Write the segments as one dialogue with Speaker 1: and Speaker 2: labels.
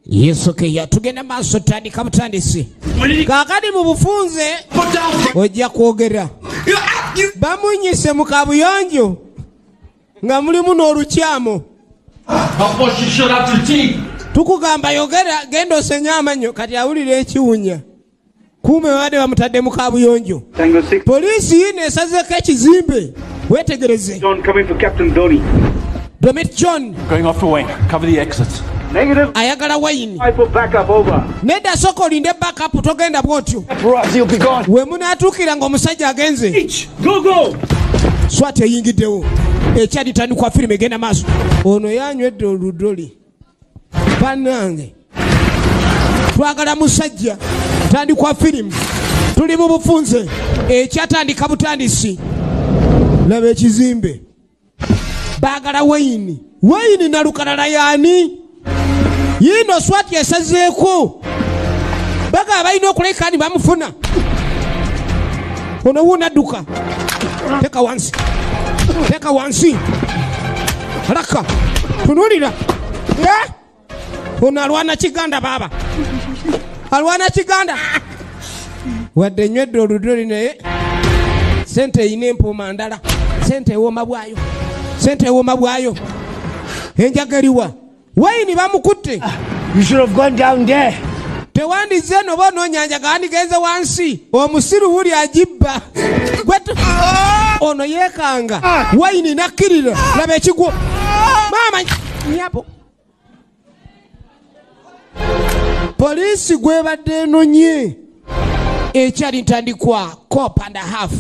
Speaker 1: Yesokeya tugenda maaso, tandika butandisi. Kaakati mu bufunze ojja kwogera. Bamunyise mu kabuyonjo nga mulimu n'olukyamo. Tukugamba yogera, genda osenye amannyo. Kati awulira ekiwunya, kumbe babadde bamutadde mu kabuyonjo.
Speaker 2: Tango 6,
Speaker 1: Poliisi yiino esazeeko ekizimbe, weetegereze.
Speaker 2: John coming for Captain Dhoni.
Speaker 1: Domit John.
Speaker 3: Going after Wayne. Cover the exits.
Speaker 2: Negative.
Speaker 1: Ayagala Wayne.
Speaker 2: Five for backup, over.
Speaker 1: Nedda, sooka olinde backup, togenda bw'otyo.
Speaker 3: Right, you'll be gone.
Speaker 1: We munaatuukira ng'omusajja agenze.
Speaker 2: Go, go!
Speaker 1: SWAT eyingiddewo, ekyali tandikwa, firimu egenda maaso. Ono yanywedde oludoli. Bannange, twagala musajja. Tandikwa firimu, tuli mu bufunze, ekyatandika butandisi. Laba ekizimbe, baagala Wayini. Wayini nalukalala yaani? Yiino SWAT esazeeko, bagaba balina okuleka ni bamufuna. Ono wuunadduka. Teka wansi, teka wansi, alaka tunulira. Eh? Ono alwana kiganda, baaba alwana kiganda. Wadde nywedde oludoli, naye sente eyina empooma ndala. Sente ewooma bwayo, sente ewooma bwayo. Enjaga eriwa? Wayini bamukutte.
Speaker 4: You should have gone down there.
Speaker 1: Tewandize noba onoonyanjaga, wandigenze wansi. Omusiru wuli agibba. Ono yeekanga Wayini nakkirira. Laba ekigwo, maama nyabo. Poliisi gwebadde enonye. Ekyali ntandikwa, cop and a half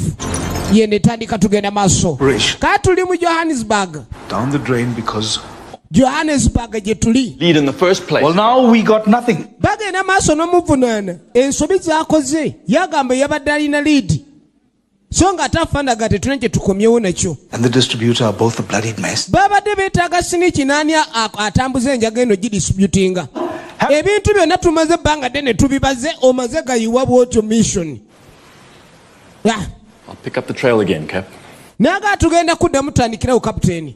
Speaker 1: yene etandika, tugenda maaso. Ka tuli mu Johannesburg.
Speaker 5: Down the drain because
Speaker 1: Johannesburg gye tuli.
Speaker 3: Lead in the first place.
Speaker 5: Well, now we got nothing.
Speaker 1: Bagenda maaso n'omuvunaana ensobi zakoze. Yagamba yabadde alina lead, so nga ate afaanaga tetulina kye tukomyewo nakyo.
Speaker 5: And the distributor are both a bloodied mess.
Speaker 1: Babadde beetaaga snitch naani atambuza enjaga eno, gidistributinga ebintu byonna. Tumaze ebbanga ddene tubibaze, omaze gayiwa bwotyo mission. Ah,
Speaker 3: I'll pick up the trail again, Cap.
Speaker 1: Naga tugenda kuddamu tutandikirawo, kapiteeni.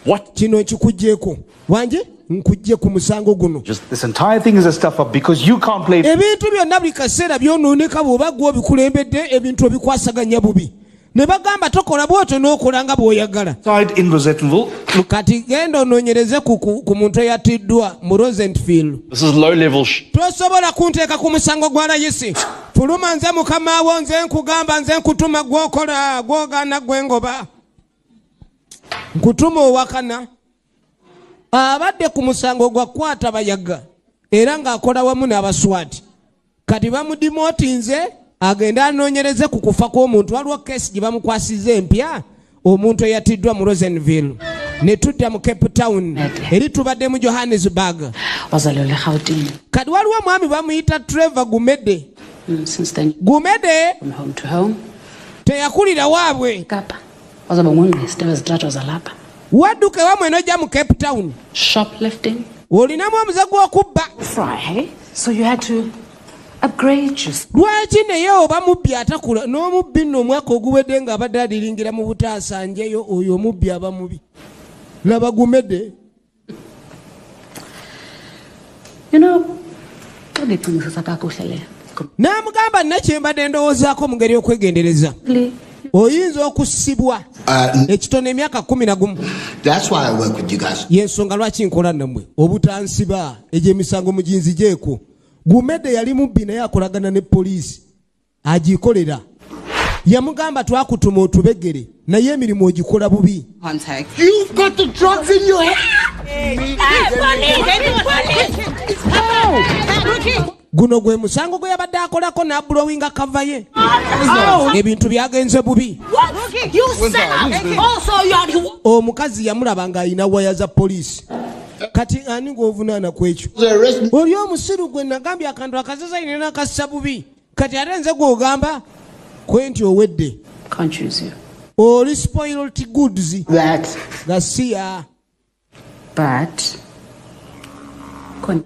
Speaker 3: What?
Speaker 1: Kino nkikugyeko wange, nkujje ku musango guno.
Speaker 5: This entire thing is a stuff up because you can't play.
Speaker 1: Ebintu byonna buli kaseera byonooneka bw'oba gwe obikulembedde, ebintu obikwasaganya bubi. Ne bagamba tokola bwotyo, n'okola nga bw'oyagala.
Speaker 5: Side in Rosettenville. Look,
Speaker 1: Kati genda onoonyereze ku muntu eyatiddwa mu Rosenfield.
Speaker 3: This is low level
Speaker 1: Tosobola kunteeka ku musango gwa layisi. Fuluma, nze mukamaawo, nze nkugamba, nze nkutuma, gwokola gwogaana, gwengoba nkutuma owakana. Abadde ku musango gwa kwata bayaga era ng'akola wamu n'abaswati. Kati bamudimotinze agende anoonyereze ku kufa kw'omuntu. Waliwo case gye bamukwasiza empya, omuntu eyatiddwa mu Rosenville. Ne tudda mu Cape Town, eri tubadde mu Johannesburg.
Speaker 6: Wazalelwa eGauteng.
Speaker 1: Kati waliwo omwami bamuyita Trevor Gumede.
Speaker 6: Since then,
Speaker 1: Gumede
Speaker 6: from home to home.
Speaker 1: teyakulira waabwe.
Speaker 6: Kapa. Wazaba ngungqiste wezitrato zalapha.
Speaker 1: Wadduka ewamwe nojja mu Cape Town.
Speaker 6: Shoplifting.
Speaker 1: Olinamu omuze gw'okubba.
Speaker 6: Fry, hey? So you had to upgrade yourself.
Speaker 1: Lwaki naye oba mubbi atakula n'omubbi nno? Omwaka oguwedde ng'abadde adiringira mu butaasa njeyo. Oyo omubbi aba mubi. Laba Gumede.
Speaker 6: Xa ndicingisisa kakuhle le.
Speaker 1: N'amugamba, nna kyembadde ndowoozaako mu ngeri y'okwegendereza, oyinza okusibwa ekitono emyaka 11.
Speaker 7: That's why I work with you guys.
Speaker 1: Yensonga lwaki nkola nammwe, obutansiba egy'emisango muginzigyeko. Gumede yali mubbi naye akolagana ne poliisi agikolera. Yamugamba, twakutuma otubegere, naye emirimu ogikola bubi.
Speaker 6: Contact.
Speaker 7: You've got the drugs in your head.
Speaker 1: Guno gwe musango gwe yabadde akolako n'ablowinga cover ye. Ebintu byagenze bubi. Omukazi yamulaba ng'alina waya za poliisi. Kati ani gw'ovunaana ku ekyo? Oli omusiru gwe nagambye akantu akazeza ine nakassa bubi. Kati ate nze gw'ogamba kwe nti owedde.
Speaker 6: Can't choose you.
Speaker 1: Oli spoiled goods.
Speaker 7: That.
Speaker 1: Gasiya.
Speaker 6: But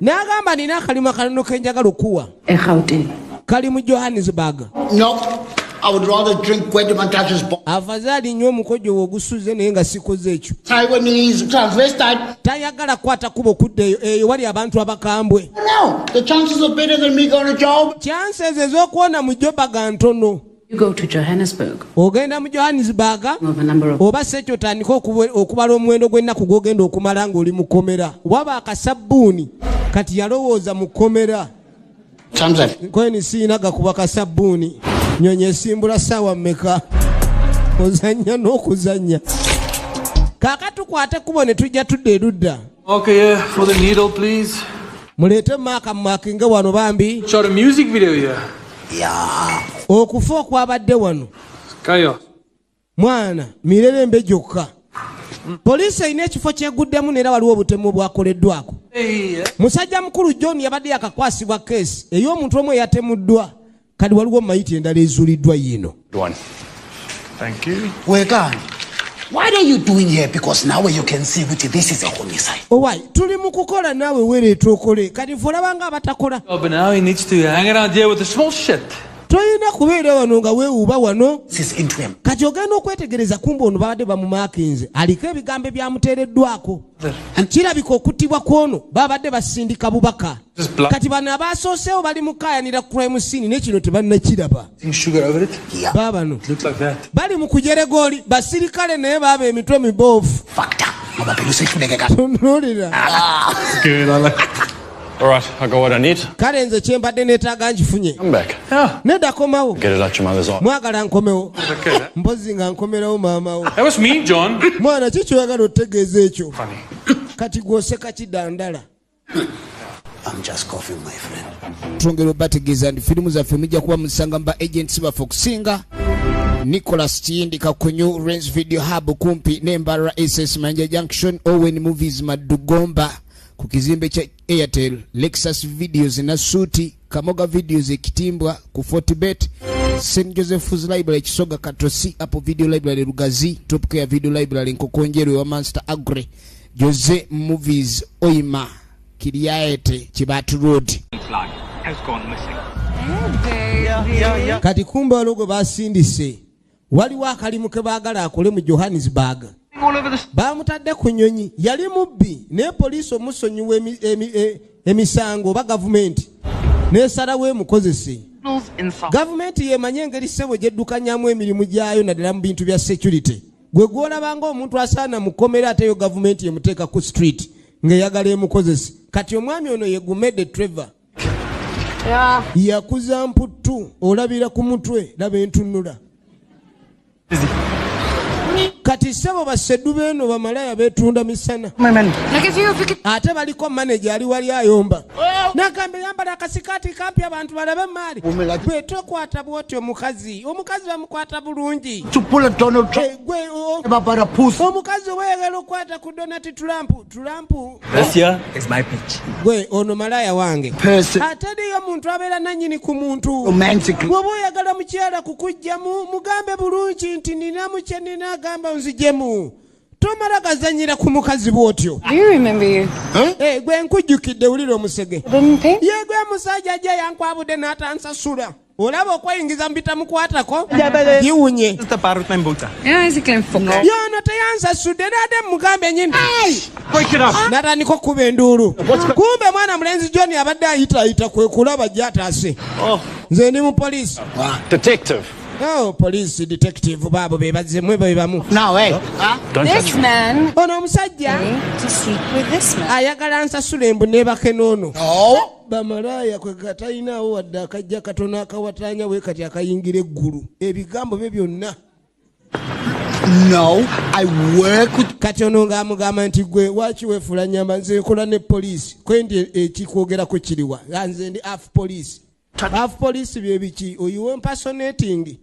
Speaker 1: N'agamba, nina akalimu akatono kenjagala okuwa.
Speaker 6: eGauteng.
Speaker 1: Kali mu Johannesburg.
Speaker 7: No. I would rather drink Gwede Mantashe's
Speaker 1: Afazaali nnyo omukojo we ogusuze, naye nga sikoze ekyo.
Speaker 7: Taiwanese transvestite.
Speaker 1: Tayagala kukwata kuba okudda eyo, eyo wali abantu abakambwe.
Speaker 7: No, the chances are better than me going to job.
Speaker 1: Chances ez'okuwona mu Jobaga ntono.
Speaker 6: You go to Johannesburg.
Speaker 1: Ogenda mu Johannesburg
Speaker 6: Of a number of
Speaker 1: oba si ekyo otandika okubala omuwendo gw'ennaku gw'ogenda okumala ng'oli mu kkomera, waba akasabbuuni. Kati yalowooza mu kkomera.
Speaker 7: Times I've
Speaker 1: Kweni siina gakuba kasabbuuni, nyonyi esimbula ssaawa mmeka? Ozannya n'okuzannya. Kaaka tukwate ekkubo ne tujja tudda erudda.
Speaker 8: Okay, yeah, for the needle, please.
Speaker 1: Muleete maaka mumakinge wano bambi.
Speaker 8: Shot a music video here.
Speaker 1: Okufa okwabadde wano.
Speaker 8: Chaos.
Speaker 1: Mwana mirerembe gyokka. Poliisi erina ekifo kyeguddemu, neera waliwo obutemu obwakoleddwako.
Speaker 8: Hey, yeah.
Speaker 1: Musajja mukulu John yabadde yakakwasibwa keesi ey'omuntu omu eyatemuddwa. Kati waliwo mayiti endala ezuuliddwa yiino.
Speaker 3: One.
Speaker 5: Thank you.
Speaker 7: Wekan, what are you doing here? Because now you can see which this is a homicide.
Speaker 1: Owai, tuli mu kukola, naawe weereeta okole. Kati fe olabanga abatakola.
Speaker 8: Oh, but now he needs to hang around here with the small shit.
Speaker 1: Tolina kubeera wano nga weewuuba wano.
Speaker 7: This is into him.
Speaker 1: Kati ogenda okwetegereza, kumba ono babadde bamumaakinze, aliko ebigambo ebyamuteereddwako. Kirabika okuttibwa kw'ono babadde basindika bubaka. Kati bano abasooseewo bali mu kaayanira crime scene, ne kino tebannakiraba.
Speaker 8: Sugar over it.
Speaker 1: Baabano
Speaker 8: Looks like that.
Speaker 1: bali mu kujeregooli basirikale, naye baaba emitwe miboofu.
Speaker 7: Fucked up. Ngoba phela usehluleke kahle.
Speaker 1: Tunuulira.
Speaker 8: Good, I like it.
Speaker 3: All right, I got what I need.
Speaker 1: Kale nze kyembadde neetaaga nkifunye.
Speaker 3: Come back.
Speaker 8: Yeah.
Speaker 1: Nedda, komawo.
Speaker 3: Get it out your mother's eye.
Speaker 1: Mwagala nkomewo?
Speaker 8: Okay.
Speaker 1: Mpozi nga nkomerawo maamawo.
Speaker 8: That was me, John.
Speaker 1: Mwana, kikyoyagala otutegeeza ekyo?
Speaker 8: Funny.
Speaker 1: Kati gwoseka kidandala.
Speaker 7: I'm just coughing, my friend.
Speaker 1: Twongera obategeeza nti firimu zaffe mujja kuba muzisanga mu ba agents baffe okusinga Nicholas Kiyindi Kakunyu, Rens Video Hub kumpi n'Embarara SS Manja Junction, Owen Movies Madugomba ku kizimbe kya Airtel, Lexus Videos Nasuuti, Kamoga Videos Ekitimbwa ku Fortibet, St Joseph's Library Kisoga Katosi, Apple Video Library Lugazi, Top Care Video Library Nkokonjeru wa Manster Agre, Jose Movies Oima Kiriaete Kibatu Road.
Speaker 2: Has gone missing.
Speaker 1: Kati kumbe waliwo gwe basindise, waliwo akalimu ke baagala akole mu Johannesburg.
Speaker 2: All over the
Speaker 1: Bamutadde ku nnyonyi. Yali mubbi, naye poliisi omusonyiwa emisango oba gavumenti nesalawo emukozese.
Speaker 2: signals in South
Speaker 1: Gavumenti yemanye engeri ssebo gyeddukanyamu emirimu gyayo, naddala mu bintu bya security. Gwe gwolabanga omuntu asaana mukomera, ate yo gavumenti emuteeka ku street ng'eyagala emukozese. Kati omwami ono ye Gumede Trevor. Yakuza mputtu, olabira ku mutwe, laba entunula. Kati ssebo baseddu beeno bamalaya beetunda misana.
Speaker 6: Like if you if you could
Speaker 1: Ate baliko maneja ali wali ayomba, nagamba yambala akasikaati kampi abantu balabe maali. Gwe tokwata bwotyo omukazi, omukazi bamukwata bulungi.
Speaker 7: To pull a Donald Trump
Speaker 1: Eh, gwe
Speaker 7: about a pussy.
Speaker 1: Omukazi weyagala okukwata ku Donald Trump, Trump.
Speaker 8: This here is my pitch.
Speaker 1: Gwe ono malaya wange.
Speaker 7: Person.
Speaker 1: Ate niyo muntu abeera nannyini ku muntu.
Speaker 7: Romantically.
Speaker 1: Bw'oba oyagala mukyala kukugjamu, mugambe bulungi nti ninamu kye nina, agamba nzijemu. Tomala gazanyira ku mukazi bw'otyo.
Speaker 6: Do you remember you?
Speaker 1: Eh, gwe nkujjukidde, wulira omusege.
Speaker 6: Didn't pay?
Speaker 1: Ye gwe musajja ajja yankwabudde n'atansasula. Olaba okweyingiza mu bitamukwatako, giwunye.
Speaker 6: Yeah, he's a clean fucker.
Speaker 1: Yono teyansasudde, nadde mugambe nyini.
Speaker 8: Break it up.
Speaker 1: Natandika okuba enduulu. Kumbe mwana mulenzi John abadde ayitaayita, kwe kulaba gyataase. Nze ndi mu poliisi.
Speaker 3: Detective.
Speaker 1: Oh, poliisi detective, baabo be bazzemu be bamu.
Speaker 7: Now, hey. Huh?
Speaker 3: Don't touch
Speaker 6: This
Speaker 3: me.
Speaker 6: man
Speaker 1: Ono omusajja
Speaker 6: to sleep with this man.
Speaker 1: ayagala nsasula embu neebake n'ono.
Speaker 7: No.
Speaker 1: Bamalaaya kwe katalinaawo wadde akajja katono akawatanya we kati akayingira eggulu, ebigambo bye byonna.
Speaker 7: No. I work with
Speaker 1: Kati ono ng'amugamba nti gwe waki weefuula nyamba, nze nkola ne poliisi kwendi, ekikwogerako kiriwa? Nga nze ndi half police. Half police bye biki? Oyiwe impersonating,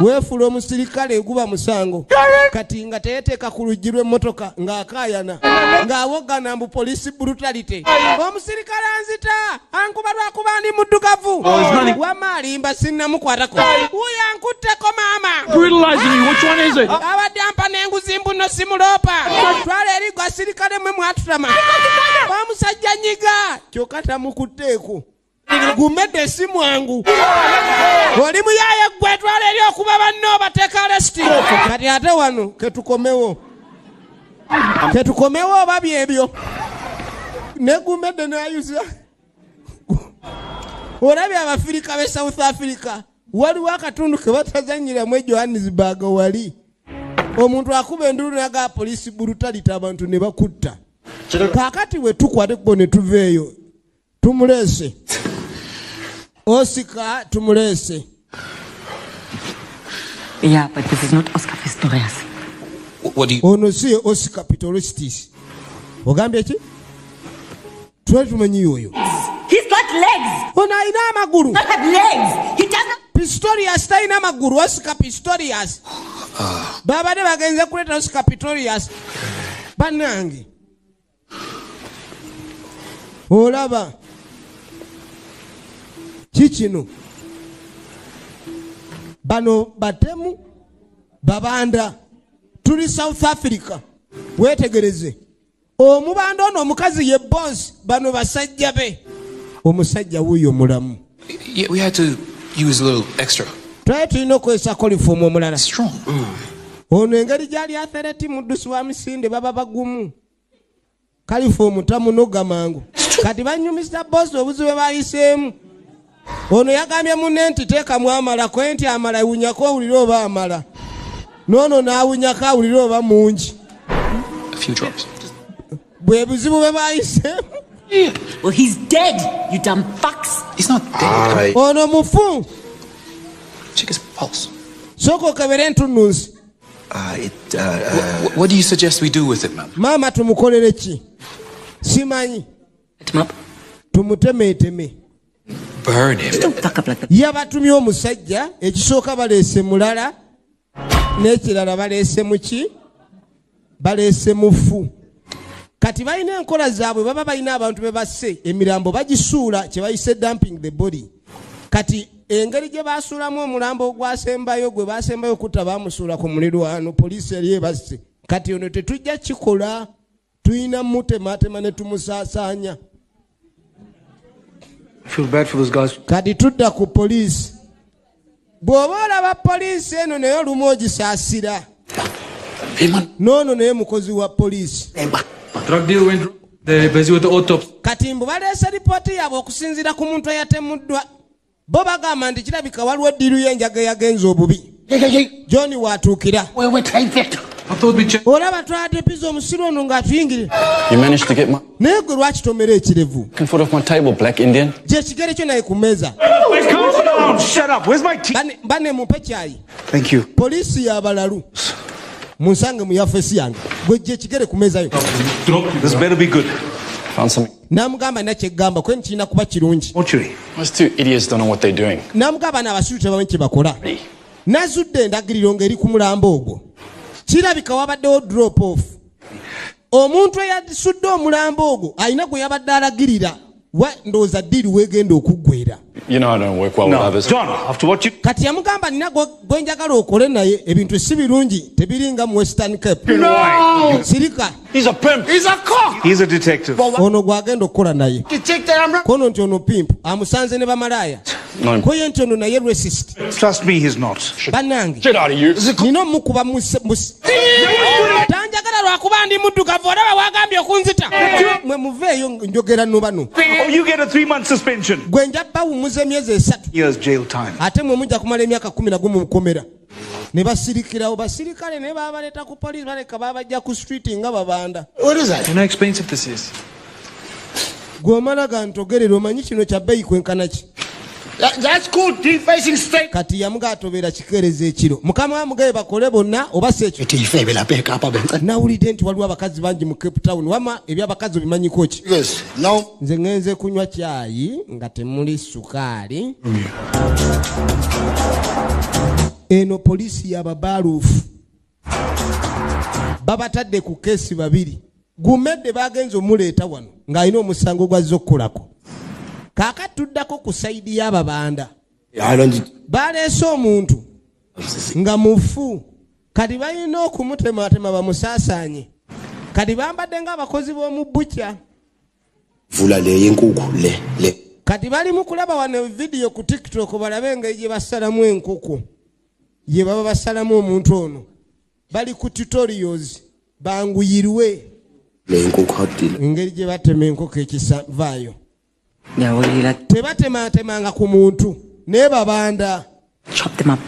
Speaker 1: weefuula omusirikale, guba musango. Kati nga teyeteeka ku luggi lw'emmotoka ng'akaayana ng'awogana mbu police brutality, omusirikale anzita, ankuba lwakuba ndi muddugavu. Wamma alimba, sinnamukwatako. Wuyo ankutteko maama.
Speaker 8: Brutalizing you. Which one is it?
Speaker 1: Abadde ampa n'enguzi mbuno simuloopa. Twala eri gwe asirikale, mwe mwatutama. Omusajja nyiga kyokka tamukutteeko. Gumedde si mwangu, oli muyaye gwe, twala eri okuba banno obateeka arrest. Kati ate wano ketukomewo, ketukomewo oba byebyo ne Gumedde n'ayuza. Olabye Abafirika b'e South Africa, waliwo akatundu ke batazanyiramu e Johannesburg. Wali omuntu akuba endulu naga police brutality, abantu ne bakutta. Kaakati bwe tukwata ekkubo ne tuveeyo, tumuleese Oscar, tumuleese.
Speaker 6: Yeah, but this is not Oscar Pistorius.
Speaker 8: What do you.
Speaker 1: Ono si ye Oscar Pistorius. Ogambye ki? Twali tumanyi oyo.
Speaker 6: He's got legs.
Speaker 1: Ono alina amagulu.
Speaker 6: Not have legs. He doesn't.
Speaker 1: Pistorius talina magulu. Oscar Pistorius babadde bagenze kuleeta Oscar Pistorius. Bannange, olaba kikino, bano batemu babanda. Tuli South Africa. Wetegereze omubanda ono, omukazi ye boss, bano basajja be. Omusajja wuuyo mulamu.
Speaker 8: Yeah, we had to use a little extra.
Speaker 1: Twali tulina okukozesa chloroform omulala.
Speaker 8: Strong.
Speaker 1: Ono engeri gyali athlete, muddusi wa misinde, baba bagumu, chloroform tamunoga mangu. Kati banyumisa boss obuzibu bwe bayiseemu. Ono yagambye munne nti teekamu amala kwe nti amala wunyako owulire oba amala noono n'awunyako awulire oba mungi.
Speaker 8: A few drops.
Speaker 1: Bwe buzibu bwe bayiseemu.
Speaker 6: Well, he's dead, you dumb fucks.
Speaker 8: He's not dead.
Speaker 1: Ono mufu.
Speaker 8: Check his pulse.
Speaker 1: Sooka okebere entunnunsi.
Speaker 8: What do you suggest we do with it, ma'am?
Speaker 1: Maama, tumukolere ki? Simanyi.
Speaker 6: Hit him up.
Speaker 1: Tumutemeeteme.
Speaker 8: Burn him.
Speaker 6: Don't fuck up like that.
Speaker 1: Yabatumye omusajja. Ekisooka baleese mulala, n'ekirala baleese muki? Baleese mufu. Kati balina enkola zaabwe, baba balina abantu be basse, emirambo bagisuula, kye bayise dumping the body. Kati engeri gye basuulamu omulambo ogwasembayo, gwe basembayo okutta, bamusuula ku mulirwano, poliisi yali ebasse. Kati ono tetujja kikola, tulina mutematema ne tumusaasaanya.
Speaker 5: I feel bad for those guys.
Speaker 1: Kati tudda ku poliisi. Bw'oba olaba poliisi eno, naye olumu ogisaasira. N'ono naye mukozi wa poliisi.
Speaker 9: Drug deal went wrong. They're busy with the autopsy.
Speaker 1: Kati mbu baleese ripooti yaabwe okusinziira ku muntu eyatemuddwa. Bo bagamba nti kirabika waliwo deal y'enjaga eyagenza obubi. John waatuukira.
Speaker 9: I thought we checked.
Speaker 1: Olaba twatepiza omusiru ono ng'atuyingirira.
Speaker 3: You managed to get my
Speaker 1: Naye gwe lwaki tomera ekirevu?
Speaker 3: fucking foot off my table, black Indian.
Speaker 1: Gye ekigere kyo naye ku mmeeza.
Speaker 5: Calm down. Shut up. Where's my tea?
Speaker 1: Bane mumpe kyayi.
Speaker 5: Thank you.
Speaker 1: Poliisi y'abalalu, munsange mu yafesi yange. Gwe gye ekigere ku mmeeza yo.
Speaker 5: This better be good.
Speaker 3: Found something.
Speaker 1: N'amugamba nakyegamba kwe kirina kuba kirungi.
Speaker 5: Mortuary.
Speaker 3: Those two idiots don't know what they're doing.
Speaker 1: N'amugamba n'abasiru tebamanyi kye bakola. Nazudde endagiriro ng'eri ku mulambo ogwo. Kirabika wabaddewo drop off. Omuntu eyasudde omulambo ogwo alina gwe yabadde alagirira wa, ndowooza deal weegenda okuggwera.
Speaker 3: You know I don't work well with others.
Speaker 5: John, after what you
Speaker 1: Kati yamugamba nina gwe njagala okole naye, ebintu si birungi, tebiringa mu Western Cape. Sirika.
Speaker 3: He's a pimp.
Speaker 7: He's a cop.
Speaker 5: He's a detective.
Speaker 1: Ono gwagenda okukola naye.
Speaker 7: Detective, I'm not.
Speaker 1: Kono nti ono pimp, amusanze ne bamalaaya.
Speaker 3: No.
Speaker 1: Koye nti ono naye racist.
Speaker 5: Trust me, he's not.
Speaker 1: Bannange,
Speaker 3: Shit out of you.
Speaker 1: nina omukuba tanjagala lwakuba ndi muddugavu. Olaba wagambye okunzita. Mwe muveeyo, njogera no bano.
Speaker 5: Oh, you get a 3-month suspension.
Speaker 1: Gwe nja bawumuza emyezi 3.
Speaker 5: Years jail time.
Speaker 1: Ate mwe mujja kumala emyaka 11 mukomera. Ne basirikirawo basirikale, naye babaleeta ku poliisi, baleka babajja ku street nga babanda.
Speaker 7: What is that?
Speaker 9: You know how expensive this is.
Speaker 1: Gw'omala gantogerera, omanyi kino kya bbeeyi kwenkana ki?
Speaker 7: That's called defacing state.
Speaker 1: Kati yamuga atobeera kikeereza ekiro, mukama wa mugabe bakole bonna oba si ekyo.
Speaker 7: Ethi ifebe lapha eKapa bengicela.
Speaker 1: Nawulidde nti waliwo abakazi bangi mu Cape Town. Wama ebyabakazi obimanyiko ki?
Speaker 7: Yes. No.
Speaker 1: Nze ŋŋenze kunywa kyayi nga temuli sukaali. Eno poliisi y'ababaaluufu, babatadde ku case babiri. Gumedde bagenze omuleeta wano ng'alina omusango gwazze okukolako. Kaakati tuddako ku side y'ababanda.
Speaker 7: I don't.
Speaker 1: Baleese omuntu nga mufu, kati balina okumutematema bamusaasaanye. Kati bambadde ng'abakozi b'omu bukya.
Speaker 7: Vula le yenkukhu le le.
Speaker 1: Kati bali mu kulaba wano vidiyo ku TikTok, balabe engeri gye basalamu enkoko, ye baba basalamu omuntu ono. Bali ku tutorials, banguyirwe engeri gye batema enkoko. Ekisavaayo, tebatematemanga ku muntu, naye babanda.
Speaker 10: Chop them up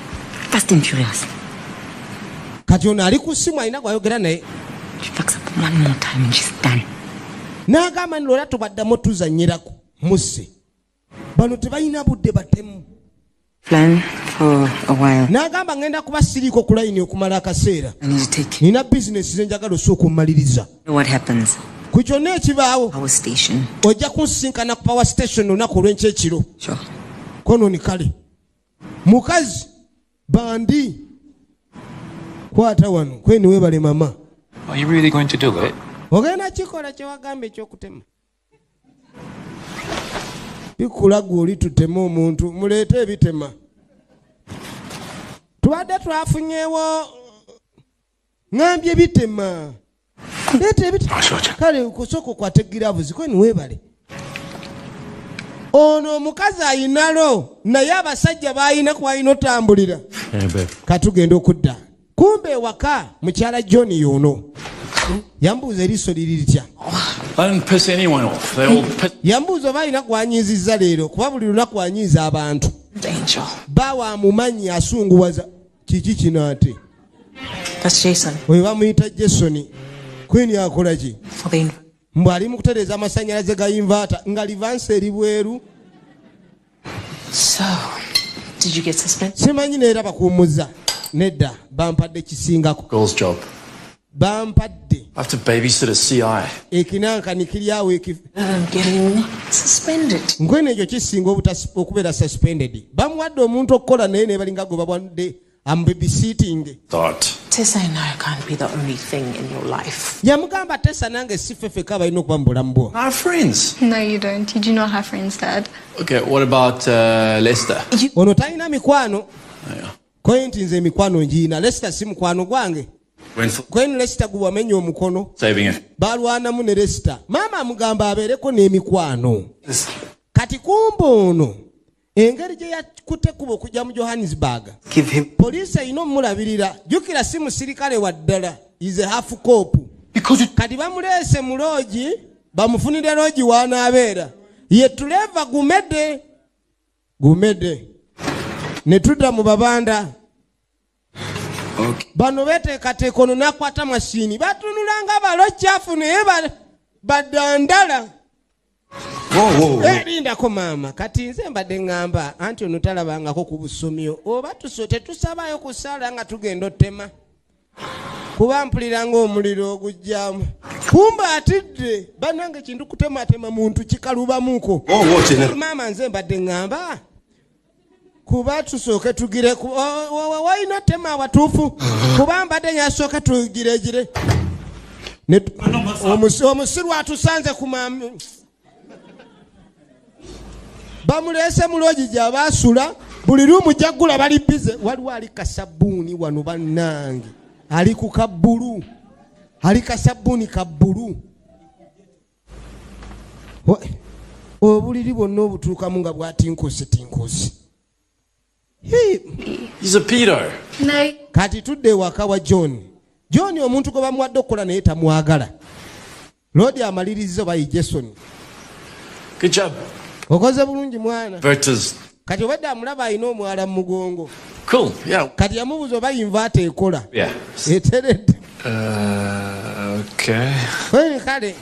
Speaker 10: fast and furious.
Speaker 1: Kati ono ali ku ssimu, alina gwayogera naye.
Speaker 10: She fucks up one more time and she's done.
Speaker 1: N'agamba nti olwa tubaddamu tuzanyirako musse. Bano tebalina budde, batemu.
Speaker 10: Plan for a while.
Speaker 1: N'agamba ngenda kuba siriiko ku layini okumala akaseera.
Speaker 10: I need to take
Speaker 1: Nina bizinesi zenjagala osooka omumaliriza.
Speaker 10: what happens.
Speaker 1: Ku kyonna ekibaawo,
Speaker 10: Power station.
Speaker 1: ojja kunsinkana ku power station olunaku olw'enkya ekiro.
Speaker 10: Sure.
Speaker 1: Kononi kale mukazi bandi kwata wano kweni. Webale mama.
Speaker 8: Are you really going to do it?
Speaker 1: Ogenda kikola kyewagamba ekyokutema? Bikula gwe oli tuteme omuntu, muleete ebitema. Tubadde twafunyewo, ŋambye bitema, leeta ebitema. Kale kusooka okwate gloves. Kweni weebale. Ono omukazi ayinalo, naye abasajja balina kwalina otambulira. Katugenda okudda kumbe ewaka. Mukyala John yono yambuuza eriiso liri litya.
Speaker 3: I didn't piss anyone off. They all piss.
Speaker 1: Yambuuza oba alina gwanyiizizza leero, kuba buli lunaku anyiiza abantu.
Speaker 6: Angel.
Speaker 1: Baawa amumanyi asunguwaza. Kiki kino ate?
Speaker 6: That's Jason.
Speaker 1: Oyo bamuyita Jason. Queen akola ki?
Speaker 6: For the
Speaker 1: Mbw ali mu kutereeza amasannyalaze ga inverter nga livansi eri bweru.
Speaker 6: So, did you get suspended?
Speaker 1: Simanyi neera bakuwummuza. Nedda, bampadde kisingako.
Speaker 3: Girl's job.
Speaker 1: Bampadde
Speaker 3: I have to babysit a CI.
Speaker 1: ekinankani kiri awo
Speaker 6: I'm getting suspended.
Speaker 1: Nkwene ekyo kisinga okubeera suspended. Bamuwadde omuntu okukola naye nebalinga gwe babwadde amubabysitting.
Speaker 3: Start.
Speaker 6: Tessa and I can't be the only thing in your life.
Speaker 1: Yamugamba, Tesa nange si ffe ffekka balina okuba mu bulamu bwo.
Speaker 3: I have friends.
Speaker 11: No, you don't. You do not have friends, Dad.
Speaker 3: Okay, what about Lester?
Speaker 1: Ono talina mikwano. Koye nti nze emikwano ngiina. Lester si mukwano gwange.
Speaker 3: Went for
Speaker 1: Koye Lester gwe wamenya omukono.
Speaker 3: saving it.
Speaker 1: Balwanamu ne Lester. Maama amugamba abeereko n'emikwano. Kati kumba ono engeri gye yakutte kuba okujja mu Johannesburg,
Speaker 8: Give him.
Speaker 1: poliisi erina omulabirira. Jjukira si musirikale wa ddala, is a half cop.
Speaker 8: Because you.
Speaker 1: Kati bamuleese mu lodge, bamufunire lodge w'anaabeera ye Trevor Gumede. Gumede ne tudda mu babanda.
Speaker 8: Okay.
Speaker 1: Bano beteekateeka. Ono n'akwata mashini, batunula nga balokyafu naye badandala.
Speaker 8: Whoa, whoa, whoa.
Speaker 1: Eh, lindako maama. Kati nze mbadde ŋŋamba anti ono talabangako ku busomyo, oba tetusabayo kusala nga tugenda ottema, kuba mpulira ng'omuliro ogujjamu. Kumba atidde bannange, kintu kutematema muntu kikalubamuko.
Speaker 8: Oh, what in
Speaker 1: Maama, nze mbadde ŋŋamba kuba tusooke tugire walina tema awatuufu, kuba mbadde nyasooke tugiregire. Omusiru atusanze ku mami. Bamuleese mu lodge gy'abaasula. Buli room jaggula, bali busy. Waliwo ali kasabbuuni wano bannange, ali ku kabbulu, ali kasabbuuni ka bbulu. Obuliri bwonna obutuukamu nga bwatinkusi tinkusi. Hii.
Speaker 3: He's a pedo.
Speaker 11: No.
Speaker 1: Kati tudde ewaka wa John. John omuntu gwe bamuwadde okukola naye tamwagala. Lodi amaliriza oba ye Jason.
Speaker 3: Good job.
Speaker 1: Okoze bulungi mwana.
Speaker 3: Vertus.
Speaker 1: Kati obadde amulaba alina omwala mu mugongo.
Speaker 3: Cool. Yeah.
Speaker 1: Kati yamubuuza oba inverter ekola.
Speaker 3: Yeah.
Speaker 1: Eteredde.
Speaker 3: Okay.
Speaker 1: Kweri kale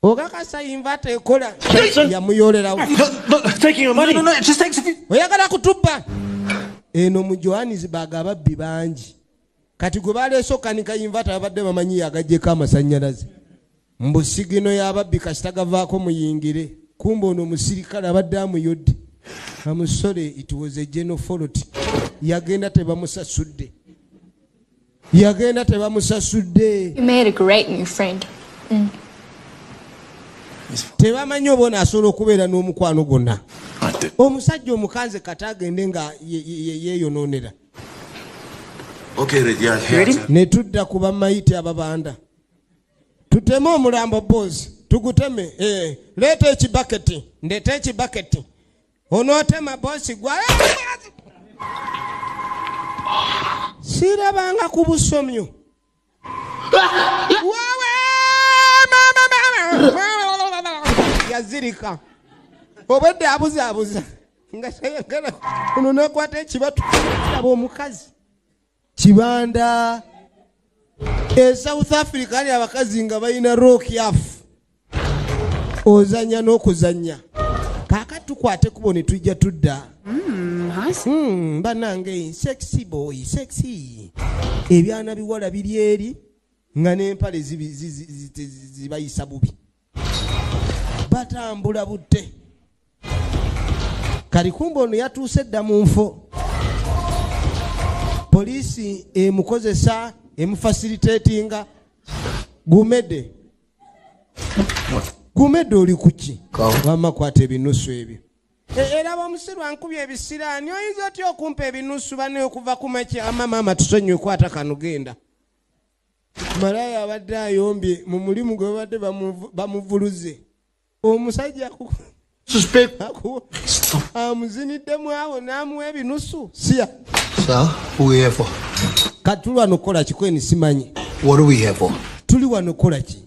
Speaker 1: okakasa inverter ekola? Yamuyolerawo.
Speaker 5: Look, taking your money. No, no, it just takes a few.
Speaker 1: Oyagala kutubba eno mu Johannesburg? Ababbi bangi. Kati gwe baleese okanika inverter babadde bamanyi yagajjeko amasannyalaze, mbu signal y'ababbi kasita gavaako muyingire. Kumba ono omusirikale abadde amuyodde amusole. It was a general fault. Yagenda tebamusasudde, yagenda tebamusasudde.
Speaker 11: You made a great new friend.
Speaker 1: Tebamanyi oba ono asobola okubeera n'omukwano gwonna.
Speaker 3: I did.
Speaker 1: Omusajja omukanze kati agende nga yeeyonoonera.
Speaker 8: Okay, ready. Yeah, yeah.
Speaker 1: Ne tudda ku bamayiti ababanda, tuteme omulambo. Bozi Tuguteme. Leeta ekibaketi, ndeeta ekibaketi. Onootema bosi gwa sirabanga ku busomyo. Wawe, mama, mama. Yazirika obwedde abuzaabuza nga tayagala ono nakwata ekibatu. Laba omukazi kibanda e South Africa ali abakazi nga balina rock yafu ozanya n'okuzanya. Kaakati tukwate kubo ne tujja tudda. Bannange, sexy boy, sexy. Ebyana biwala biri eri nga n'empale zibayisa bubi, batambula budde. Kali kumbe ono yatuuse dda mu nfo, poliisi emukozesa, emufacilitatinga. Gumedde, Gumedde, oli kuki? Wamma kwata ebinusu ebyo. Era bamusiru ankubye ebisiraani. Oyinza otya okumpa ebinusu bane okuva ku makya? Ama maama, tusonyiwe, kwata kano, genda. Malaya abadde ayombye mu mulimu gwe babadde bamuvuluze omusajja amuziniddemu awo n'amuwa ebinusu siya.
Speaker 7: So, who we here for?
Speaker 1: Kati tuli wano kukola ki? Kweni simanyi.
Speaker 7: What are we here for?
Speaker 1: Tuli wano kukola ki?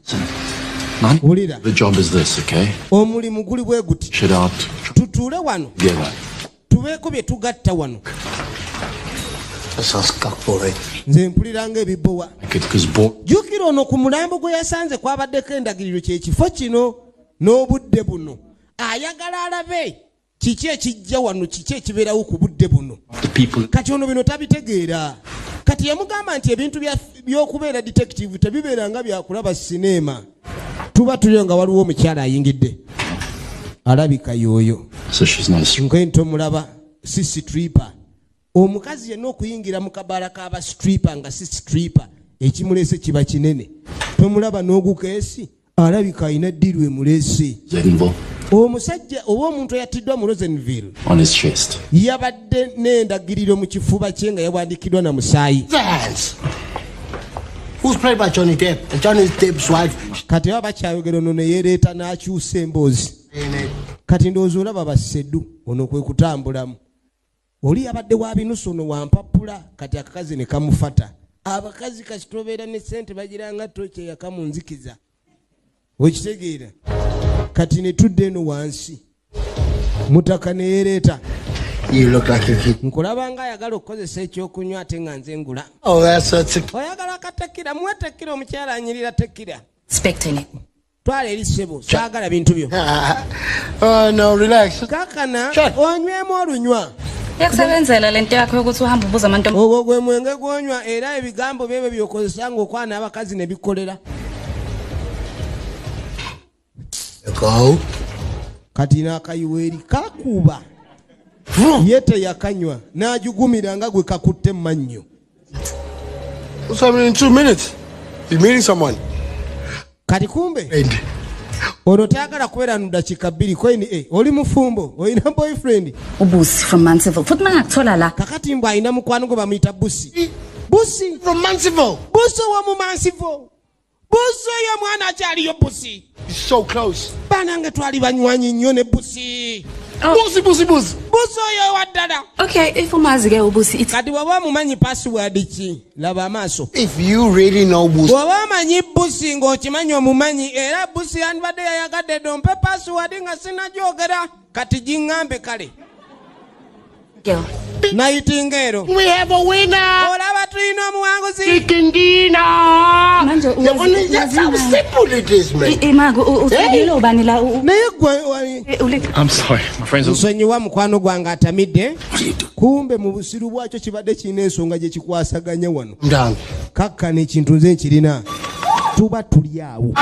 Speaker 1: Wulira.
Speaker 3: The job is this, okay?
Speaker 1: Omulimu guli bwe guti.
Speaker 3: Shit out.
Speaker 1: Tutuule wano
Speaker 3: Together.
Speaker 1: tubeeko bye tugatta wano.
Speaker 7: That sounds cock.
Speaker 1: Nze mpulira ng'ebibowa.
Speaker 3: Because bo-
Speaker 1: Jjukira ono ku mulambo gwe yasanze kwabaddeko endagiriro, kyekifo kino n'obudde buno. Ayagala alabe kiki ekijja wano, kiki ekibeerawo ku budde buno.
Speaker 3: The people
Speaker 1: Kati ono bino tabitegeera. Kati yamugamba nti ebintu by'okubeera detective tebibeera nga byakulaba sineema. Tuba tuliyo nga waliwo omukyala ayingidde, alabika y'oyo.
Speaker 3: So she's not a
Speaker 1: Nke ntomulaba, si stripper. Omukazi yenna okuyingira mu kabaala k'aba stripper nga si stripper, ekimuleese kiba kinene. Tomulaba n'ogukeesi, alabika alina ddiru emuleese.
Speaker 3: Rosenville
Speaker 1: Omusajja oba omuntu eyattiddwa mu Rosenville
Speaker 3: on his chest.
Speaker 1: yabadde n'endagiriro mu kifuba kye nga yawandiikiddwa na musaayi.
Speaker 7: Vance! Who's played by Johnny Depp? And Johnny Depp's wife.
Speaker 1: Kati baba bakyayogera, ono ne yeereeta n'akyusa emboozi. Kati ndowooza olaba basseddu ono kwe kutambulamu. Oli yabadde wa binusu, ono wampapula. Kati akakazi ne kamufata. Abakazi kasita obeera ne ssente bagiranga toki eyaka mu nzikiza, okitegeera? Kati ne tudda eno wansi, mutaka ne yeereeta.
Speaker 7: You look like a kid.
Speaker 1: Nkulaba nga ayagala okukozesa ekyokunywa ate nga nze ngula.
Speaker 7: Oh, that's a
Speaker 1: Oyagala akatekira? Muwe tekira, omukyala anyirira tekira.
Speaker 10: Expecting.
Speaker 1: Twala eri ssebo, saagala bintu byo.
Speaker 7: Oh, no, relax.
Speaker 1: Kakana
Speaker 7: Shut.
Speaker 1: onywemu olunywa.
Speaker 6: Iyakusebenzela lento yakho yokuthi uhambe ubuza abantu.
Speaker 1: Ogwo gwe mwenge gwonywa, era ebigambo byebyo byokozesa ng'okwana abakazi ne bikolera.
Speaker 7: Go.
Speaker 1: Kati n'akayiwa eri kakuba, ye teyakanywa n'ajugumira nga gwe kakutte mu mannyo.
Speaker 8: What's happening in 2 minutes? You're meeting someone.
Speaker 1: Kati kumbe
Speaker 8: And
Speaker 1: ono tayagala kubeera mu dakiika 2. Koini oli mufumbo, olina boyfriend?
Speaker 6: UBusi from Mansville. Futhi mangakuthola la.
Speaker 1: Kakati mbw alina mukwano gwe bamuyita Busi. Busi
Speaker 7: From Mansville.
Speaker 1: Busi owomu Mansivo. Busi oyo omwana akyaliyo, Busi?
Speaker 8: He's so close.
Speaker 1: Banange, twali banywanyi nnyo ne Busi.
Speaker 8: Busi, Busi, Busi.
Speaker 1: Busi oyo ewaddala.
Speaker 6: Okay, if umazi ke uBusi ithi
Speaker 1: Kati bw'oba omumanyi, password ki? Laba amaaso.
Speaker 7: If you really know Busi,
Speaker 1: Bw'oba omanyi Busi ng'okimanyi omumanyi, era Busi yandibadde yayagadde dompe password nga sinagyogera. Kati giŋŋambe kale.
Speaker 6: Girl.
Speaker 1: Nayitinga ero.
Speaker 7: We have a winner.
Speaker 1: Olaba tulina omuwanguzi.
Speaker 7: Chicken dinner.
Speaker 6: Manje
Speaker 7: Yabona, that's how simple it is, man.
Speaker 6: Imako uthabile ubani la
Speaker 1: Naye gwe
Speaker 6: ule
Speaker 9: I'm sorry, my friends.
Speaker 1: Nsonyiwa, mukwano gwange atamidde. Kumbe mu busiru bwakyo kibadde kirina ensonga gye kikwasaganya wano.
Speaker 7: I'm down.
Speaker 1: Kakkana ekintu nze nkirina. Tuba tuli awo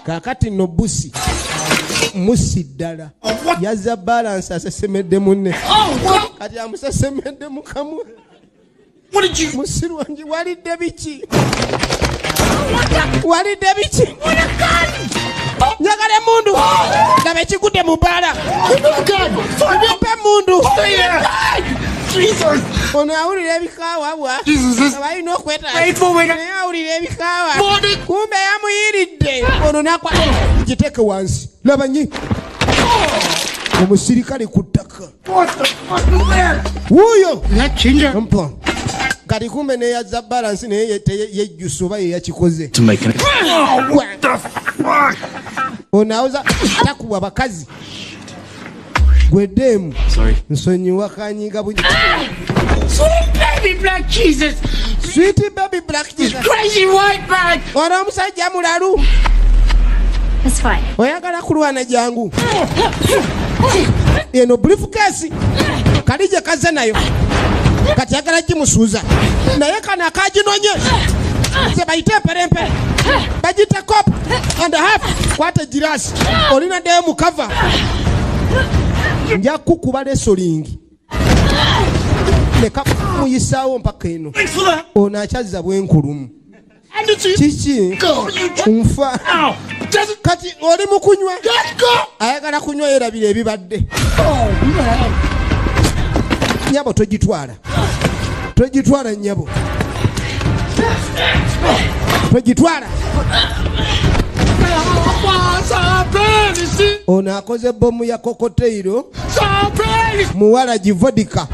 Speaker 1: kaakati nno Busi musi ddala yazza balance, asesemedde munne. Kati amusesemedde mukamwa. Musiru wange, walidde biki? Walidde biki? Njagala emundu. Laba ekigudde mu bbaala. Mpe emundu. Ono awulira ebikaawa bwa abalina okwetanaye awulira ebikaawa, kumbe yamuyiridde. Ono nakwa giteeke wansi, laba nyi omusirikale ku ttaka wuuyo kati, kumbe neyazza balance naye yejjusa oba yeyakikoze. Ono awoza takuwa bakazi gweddeemu nsonyiwa kanyiga bunyi.
Speaker 4: Sweet baby black Jesus.
Speaker 1: Sweet baby black Jesus.
Speaker 4: Crazy white man.
Speaker 1: Ono omusajja mulalu.
Speaker 6: It's fine.
Speaker 1: Oyagala kulwana, jangu eno. Briefcase kali gye kazze nayo kati yagala gimusuuza, naye kano akaginonye ze bayite emperempe, bagite cop and a half. Kwata egirasi olina ddeyo mukava, nja kukuba wrestling leka muyisaawo mpaka eno. Ono akyazza bwenkulumu kiki nfa kati oli mu kunywa, ayagala kunywa yerabira ebibadde. Nyabo, togitwala, togitwala nyabo, togitwala. Ono akoze bomu ya cocktail muwala givodika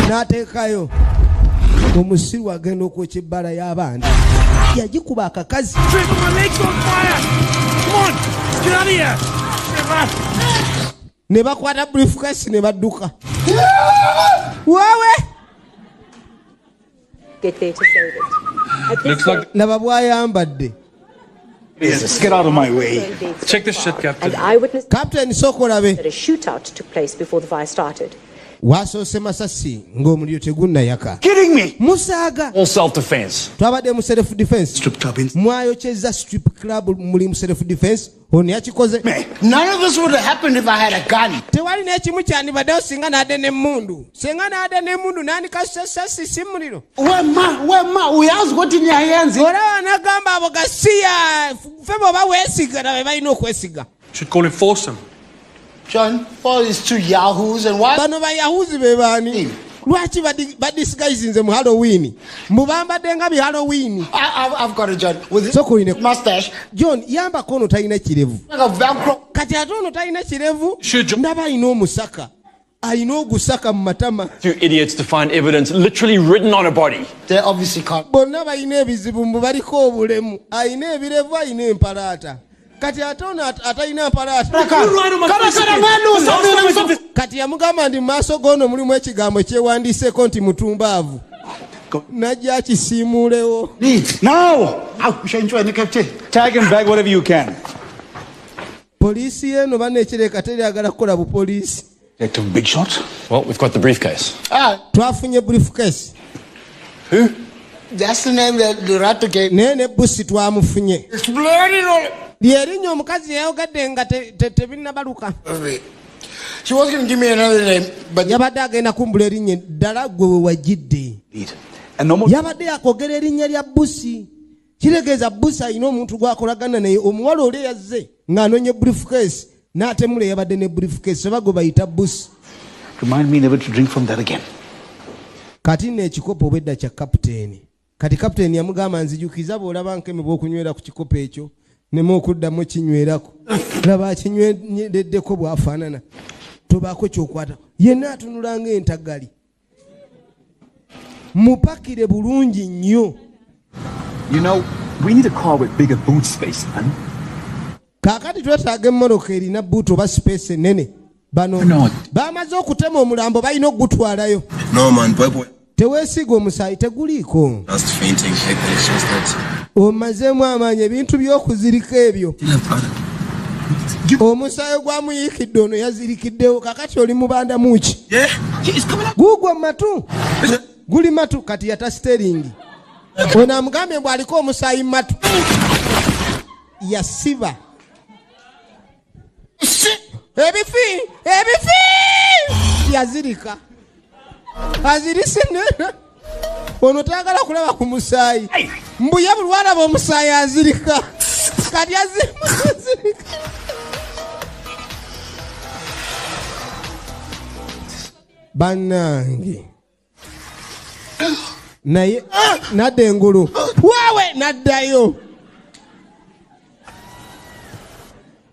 Speaker 1: n'ateekayo. Omusiru agenda okwokya ebbala y'abaana, yagikuba akakazi. Ne bakwata briefcase ne badduka wewe.
Speaker 6: Get there to save it. At this stage,
Speaker 1: laba bw'ayambadde.
Speaker 7: Get out of my way.
Speaker 9: Check this shit, Captain.
Speaker 6: And eyewitness
Speaker 1: Captain, sooka olabe.
Speaker 6: that a shootout took place before the fire started.
Speaker 1: Wasoose masasi ng'omuliro tegunnayaka.
Speaker 7: Kidding me?
Speaker 1: Musaaga.
Speaker 3: All self-defense.
Speaker 1: Twabadde mu self defense.
Speaker 7: Strip club in.
Speaker 1: Mwayokyeza strip club, muli mu self defense. Ono yakikoze.
Speaker 7: None of this would have happened if I had a gun.
Speaker 1: Tewali n'ekimu kyandibaddewo singa n'adde n'emmundu, singa n'adde n'emmundu nandikasasasi si muliro.
Speaker 7: Wema, wema, uyazi ukuthi niyayenza.
Speaker 1: Olaba nagamba abo gasiya ffe bw'oba weesiga nabe balina okwesiga.
Speaker 9: Should call him foursome.
Speaker 7: John, all these two yahoos and what?
Speaker 1: Bano bayahuzi be baani? Lwaki badisguisinze mu Halloween, mbu bambadde nga bi Halloween?
Speaker 7: I've got it, John. With this
Speaker 1: Sooka oyine.
Speaker 7: mustache,
Speaker 1: John, yambako ono talina kirevu.
Speaker 7: like a Velcro.
Speaker 1: Kati ate ono talina kirevu.
Speaker 9: Sure, John.
Speaker 1: Ndaba alina omusaka, alina ogusaka mu matama.
Speaker 3: Two idiots to find evidence literally written on a body.
Speaker 7: They obviously can't.
Speaker 1: Bonna balina ebizibu, mbu baliko obulemu, alina ebirevu, alina empalaata. Kati ate ono atalina mpalaata. Kati yamugamba nti mu maaso g'ono mulimu ekigambo kyewandiiseko nti mutumbaavu, najja akisiimuulewo.
Speaker 7: Now! Aw, usho Captain.
Speaker 5: Tag and bag whatever you can.
Speaker 1: Poliisi yeeno banekireka teryagala kukola bupoliisi.
Speaker 7: Detective Big Shot.
Speaker 3: Well, we've got the briefcase.
Speaker 7: Ah,
Speaker 1: Twafunye briefcase.
Speaker 3: Who?
Speaker 7: that's the name that Lerato gave.
Speaker 1: Naye ne busi twamufunye.
Speaker 7: It's bloody all.
Speaker 1: Lyerinnya omukazi yayogadde nga tebinnabaluka.
Speaker 8: She was going to give me another name, but
Speaker 1: Yabadde agenda kumbula erinnya ddala, gwe we wagidde.
Speaker 5: And no more.
Speaker 1: Yabadde yakogera erinnya lya busi, kitegeeza busi alina omuntu gwakolagana naye. Omuwala oli eyazze ng'anonye briefcase n'atemula eyabadde ne briefcase oba gwe bayita busi.
Speaker 7: Remind me never to drink from that again.
Speaker 1: Kati nno ekikopo obwedda kya kapiteeni. Kati kapiteeni yamugamba, nzijukiza bw'olaba nkemebwa okunywera ku kikopo ekyo neme okuddamu kinywerako. Laba akinywereddeko bw'afaanana, tobaako kyokwata, yenna atunula ng'entagali. Mupakire bulungi nnyo.
Speaker 5: You know, we need a car with bigger boot space, man.
Speaker 1: Kaakati twetaaga emmotoka erina boot oba space ennene. Bano
Speaker 3: No.
Speaker 1: bamaze okutema omulambo, balina okugutwalayo.
Speaker 8: No, man, boy, boy.
Speaker 1: Teweesiga omusaayi, teguliiko.
Speaker 8: Just fainting. It's just that.
Speaker 1: Omazeemu amaanyi, ebintu by'okuzirika ebyo, omusaayi gwamuyiikidde, ono yazirikiddewo. Kakati oli mubanda muki?
Speaker 8: Yeah, it's coming up.
Speaker 1: Guugwa mu matu, guli matu. Kati yata steering. Ono amugambye mbw aliko omusaayi mu matu, yasiba ebifi ebifi, yazirika, azirise nena. Ono tayagala kulaba ku musaayi, mbuye buli lwalaba omusaayi azirika. Kati azirika. Bannange, Naye nadda engulu waawe naddayo.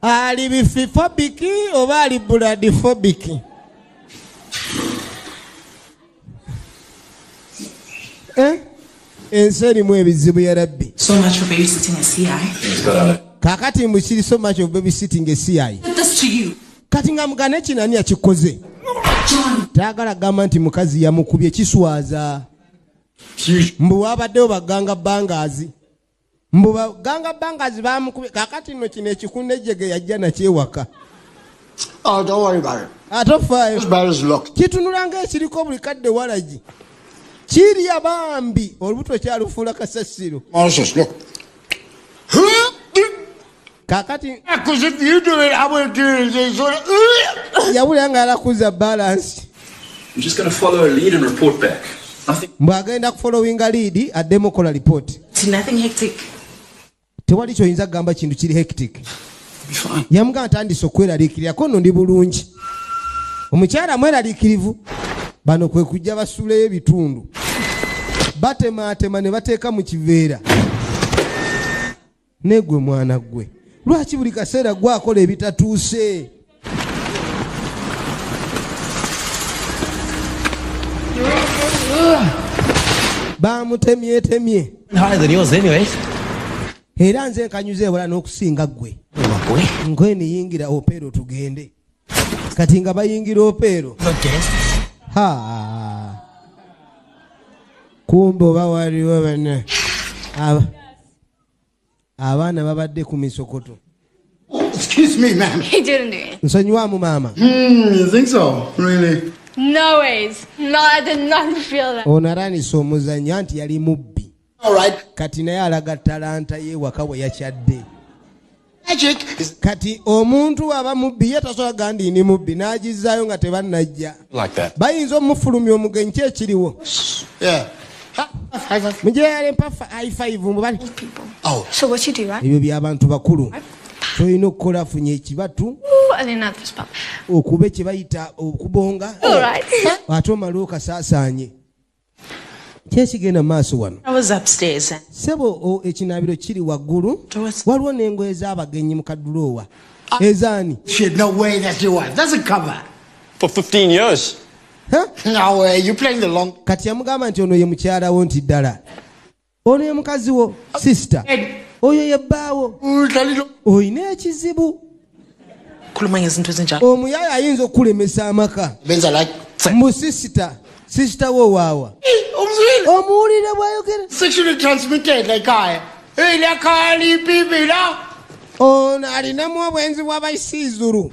Speaker 1: Ali bifiphobic oba ali bloodphobic? Eh? Ensi erimu ebizibu ya Rabbi.
Speaker 6: So much for babysitting a CI.
Speaker 1: Kakati mbu kiri so much of babysitting a CI.
Speaker 6: This to you.
Speaker 1: Kati nga mugane kinani akikoze. Tayagala gamba nti mukazi yamukubye, kiswaza. Mbu wabaddewo baganga bangazi. Mbu baganga bangazi bamukubye. Kakati nno kino ekikunejjege yajja nakyewaka.
Speaker 8: Oh, don't worry about it.
Speaker 1: Atofaayo.
Speaker 8: This barrel's locked.
Speaker 1: Kitunula ng'ekiriko buli kadde walagi. Kirya bambi olubuto kyalufuula kasasiro.
Speaker 8: Moses, look.
Speaker 1: Kakati
Speaker 8: Because if you do it, I will do it. Sort of-
Speaker 1: yawulira nga alakuza balance.
Speaker 3: I'm just going to follow a lead and report back. Nothing.
Speaker 1: Mbu agenda kufollowinga lead addemu okola report.
Speaker 6: It's nothing hectic.
Speaker 1: Tewali kyoyinza kugamba kintu kiri hectic.
Speaker 3: Be fine.
Speaker 1: Yamugamba ntandise okweraliikirira nno ndi bulungi. Omukyala mweraliikirivu. Bano kwe kujja basuuleyo ebitundu. Batemaatema ne bateeka mu kiveera. Negwe mwana gwe. Lwaki buli kaseera gwakola ebitatuuse? Bamutemyetemye.
Speaker 12: Higher than yours anyways.
Speaker 1: Era nze nkanyuza ewala n'okusinga ggwe. Nkweni yingira opeero tugende. Kati nga bayingira opeero. Ha. Kumbe oba waliwo bana. Abaana babadde ku misokoto.
Speaker 8: Excuse me, ma'am.
Speaker 11: He didn't do it.
Speaker 1: Nsonyiwaamu maama.
Speaker 8: You think so? Really?
Speaker 11: No ways. No, I did not feel that.
Speaker 1: Ono atandise omuzannyo nti yali mubbi.
Speaker 8: All right.
Speaker 1: Kati naye alaga talanta ye waka we yakyadde.
Speaker 8: Magic is
Speaker 1: Kati omuntu aba mubbi ye tasobola gandi ndi mubbi n'agizaayo nga tebannajja.
Speaker 3: Like that.
Speaker 1: Bayinza omufulumya omugenyi ki ekiriwo.
Speaker 8: Yeah. High five.
Speaker 1: Mujeyale mpa high five mubali.
Speaker 8: Oh.
Speaker 11: So what you do, right?
Speaker 1: Ebyo by'abantu bakulu. Ky'olina okukola funye ekibatu.
Speaker 11: Ooh, and then that fist bump.
Speaker 1: Okube kye bayita okubonga.
Speaker 11: All right.
Speaker 1: Ate omale okasaasaanye. Ki ekigenda mu maaso wano?
Speaker 6: I was upstairs and
Speaker 1: Ssebo ekinaabiro kiri waggulu. Waliwo n'engoye z'abagenyi mu kaduloowa. Ezaani?
Speaker 8: Shit, no way that's your wife. That's a cover.
Speaker 3: For 15 years.
Speaker 1: Huh?
Speaker 8: No way, you're playing the long...
Speaker 1: Kati yamugamba nti ono ye mukyala wo nti ddala. Ono ye mukazi wo, sister. Oyo ye bbaawo. Olina ekizibu.
Speaker 6: Khuluma ngezinto ezinjalo.
Speaker 1: Omuyaaya ayinza okukulemesa amaka.
Speaker 8: Benza like...
Speaker 1: Mu sister. Sister wo waawa. Omuwulire bw'ayogera.
Speaker 8: Sexually transmitted like I. Hey, la kali bibi la.
Speaker 1: Ono alinamu obwenzi bw'abayisiizulu.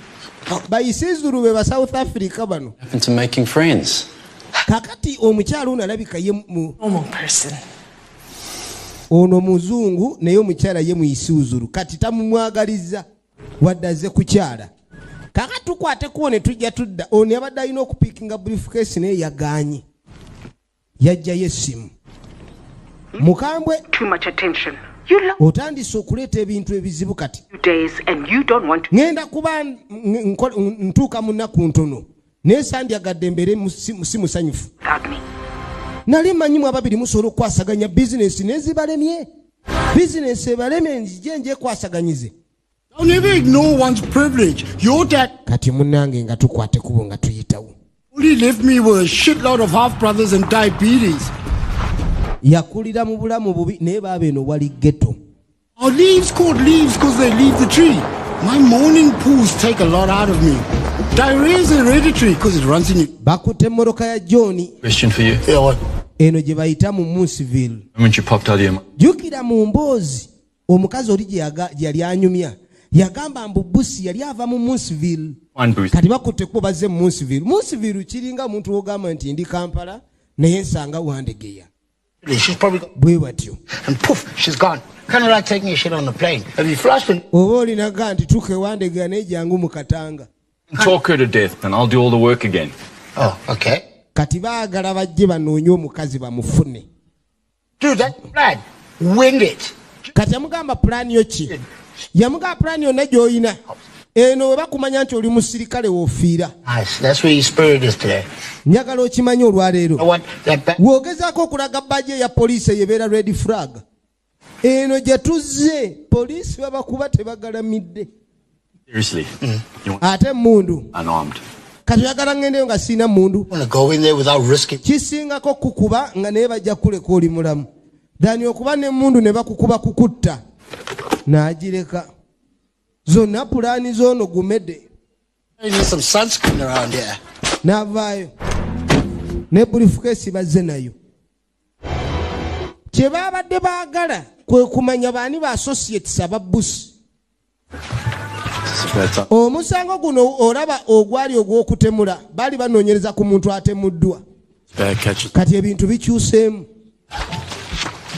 Speaker 1: Bayisiizulu be ba South Africa bano.
Speaker 3: Happened to making friends.
Speaker 1: Kakati omukyala ono alabika ye mu
Speaker 6: Normal person.
Speaker 1: Ono muzungu naye omukyala ye muyisiizulu. Kati tamumwagaliza wadde azze kukyala. Kakati tukwateko ne tujja tudda. Ono yabadde alina okupiikinga briefcase naye yagaanye. Yajjayo essimu. Mukambwe.
Speaker 4: Too much attention. You love
Speaker 1: Otandise okuleeta ebintu ebizibu kati.
Speaker 4: days and you don't want to.
Speaker 1: Ŋŋenda kuba ntuuka mu nnaku ntono. Naye sandyagadde mbeere si musanyufu.
Speaker 4: Without me.
Speaker 1: Nali mmanyi mu ababiri musobola okukwasaganya bizinesi naye zibalemye. Bizinesi ebalemye nzije njekwasaganyize.
Speaker 8: Don't ever ignore one's privilege. Your dad
Speaker 1: Kati munnange nga tukwate kubo nga tuyitawo.
Speaker 8: only left me with a shitload of half-brothers and diabetes.
Speaker 1: Yakulira mu bulamu bubi naye baaba eno wali ghetto.
Speaker 8: Our leaves called leaves because they leave the tree. My morning pools take a lot out of me. Diarrhea is hereditary because it runs in you.
Speaker 1: Bakutte emmotoka ya John.
Speaker 3: Question for you.
Speaker 8: Yeah, what?
Speaker 1: Eno gye bayita mu Munsieville.
Speaker 3: Moment you popped out here.
Speaker 1: Jjukira mu mboozi omukazi oli gye yali anyumya yagamba mbu busi yali ava mu Munsieville.
Speaker 3: One booth.
Speaker 1: Kati bakutte kubo bazze mu Munsieville. Munsieville kiringa omuntu w'ogamba nti ndi Kampala naye nsanga Wandegeya.
Speaker 7: She's probably got...
Speaker 1: Bwe batyo.
Speaker 7: And poof, she's gone. Kind of like taking a shit on the plane. Have you flushed it?
Speaker 1: Oba olinaga nti tuuka e Wandegeya naye jangu mu Katanga.
Speaker 3: Talk her to death and I'll do all the work again.
Speaker 7: Oh, okay.
Speaker 1: Kati baagala bajje banoonye omukazi bamufune.
Speaker 7: Dude, that plan, wing it.
Speaker 1: Kati yamugamba pulaani yo ki? Yamugamba pulaani yonna gy'olina. Eno we bakumanya nti oli musirikale w'ofiira.
Speaker 7: Nice. That's where your spirit is today.
Speaker 1: Njagala okimanye olwaleero.
Speaker 7: You know what? That back.
Speaker 1: Bw'ogezaako okulaga badge ya poliisi eyebeera red flag. Eno gye tuzze poliisi babakuba tebagalamidde.
Speaker 3: Seriously. You want
Speaker 1: Ate emmundu.
Speaker 3: Unarmed.
Speaker 1: Kati oyagala ngendeyo nga siina mundu?
Speaker 7: Want to go in there without risking.
Speaker 1: Kisingako kukuba nga naye bajja kuleka oli mulamu dani okuba n'emmundu ne bakukuba kukutta n'agireka. Zonna pulaani z'ono gumedde.
Speaker 7: I need some sunscreen around here.
Speaker 1: N'avaayo ne briefcase bazze nayo. Kye baabadde baagala kwe kumanya baani ba associates aba Busi.
Speaker 3: This is a bad time.
Speaker 1: Omusango guno olaba ogwali ogw'okutemula, baali banoonyereza ku muntu atemuddwa.
Speaker 3: Bad catches.
Speaker 1: Kati ebintu bikyuseemu.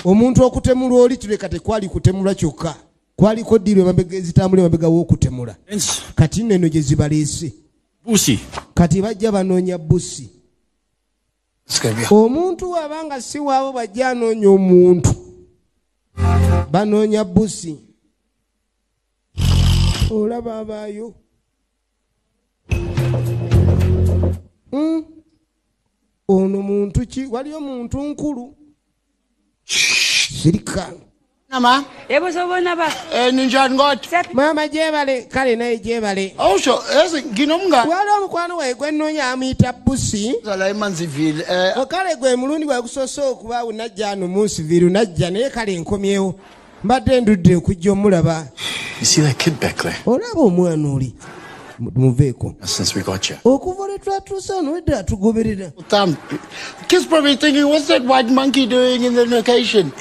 Speaker 1: Omuntu okutemulwa oli kireka tekwali kutemulwa kyokka, kwaliko ddiiro emabega ezitambula emabega w'okutemula. Kati nno eno gye zibaleese.
Speaker 3: Busi.
Speaker 1: Kati bajja banoonya Busi.
Speaker 7: It's gonna be
Speaker 1: Omuntu waba si waabo bajja anoonya omuntu, banoonya Busi. Olaba abaayo. Ono muntu ki? Waliyo muntu nkulu. Sirika.
Speaker 7: Mama.
Speaker 6: Yebo, sawubona ba.
Speaker 7: Ninjani kodwa?
Speaker 1: Maama gyebale, kale naye gyebale.
Speaker 8: Awusho, yazi nginomngane
Speaker 1: Waliwo omukwano waye gwe nnoonya amuyita Busi.
Speaker 8: La eManziville.
Speaker 1: Kale gwe mulundi gwe gusoose okubaawo najja ano mu Nsiviiru najja naye kale nkomyewo. Mbadde ndudde okujja omulaba.
Speaker 3: You see that kid back there?
Speaker 1: Olaba omwana oli. Muveeko.
Speaker 3: Since we got you.
Speaker 1: Okuva lwe twatuuse wano wedde atugoberera.
Speaker 8: Thumb. Kids probably thinking, what's that white monkey doing in the location?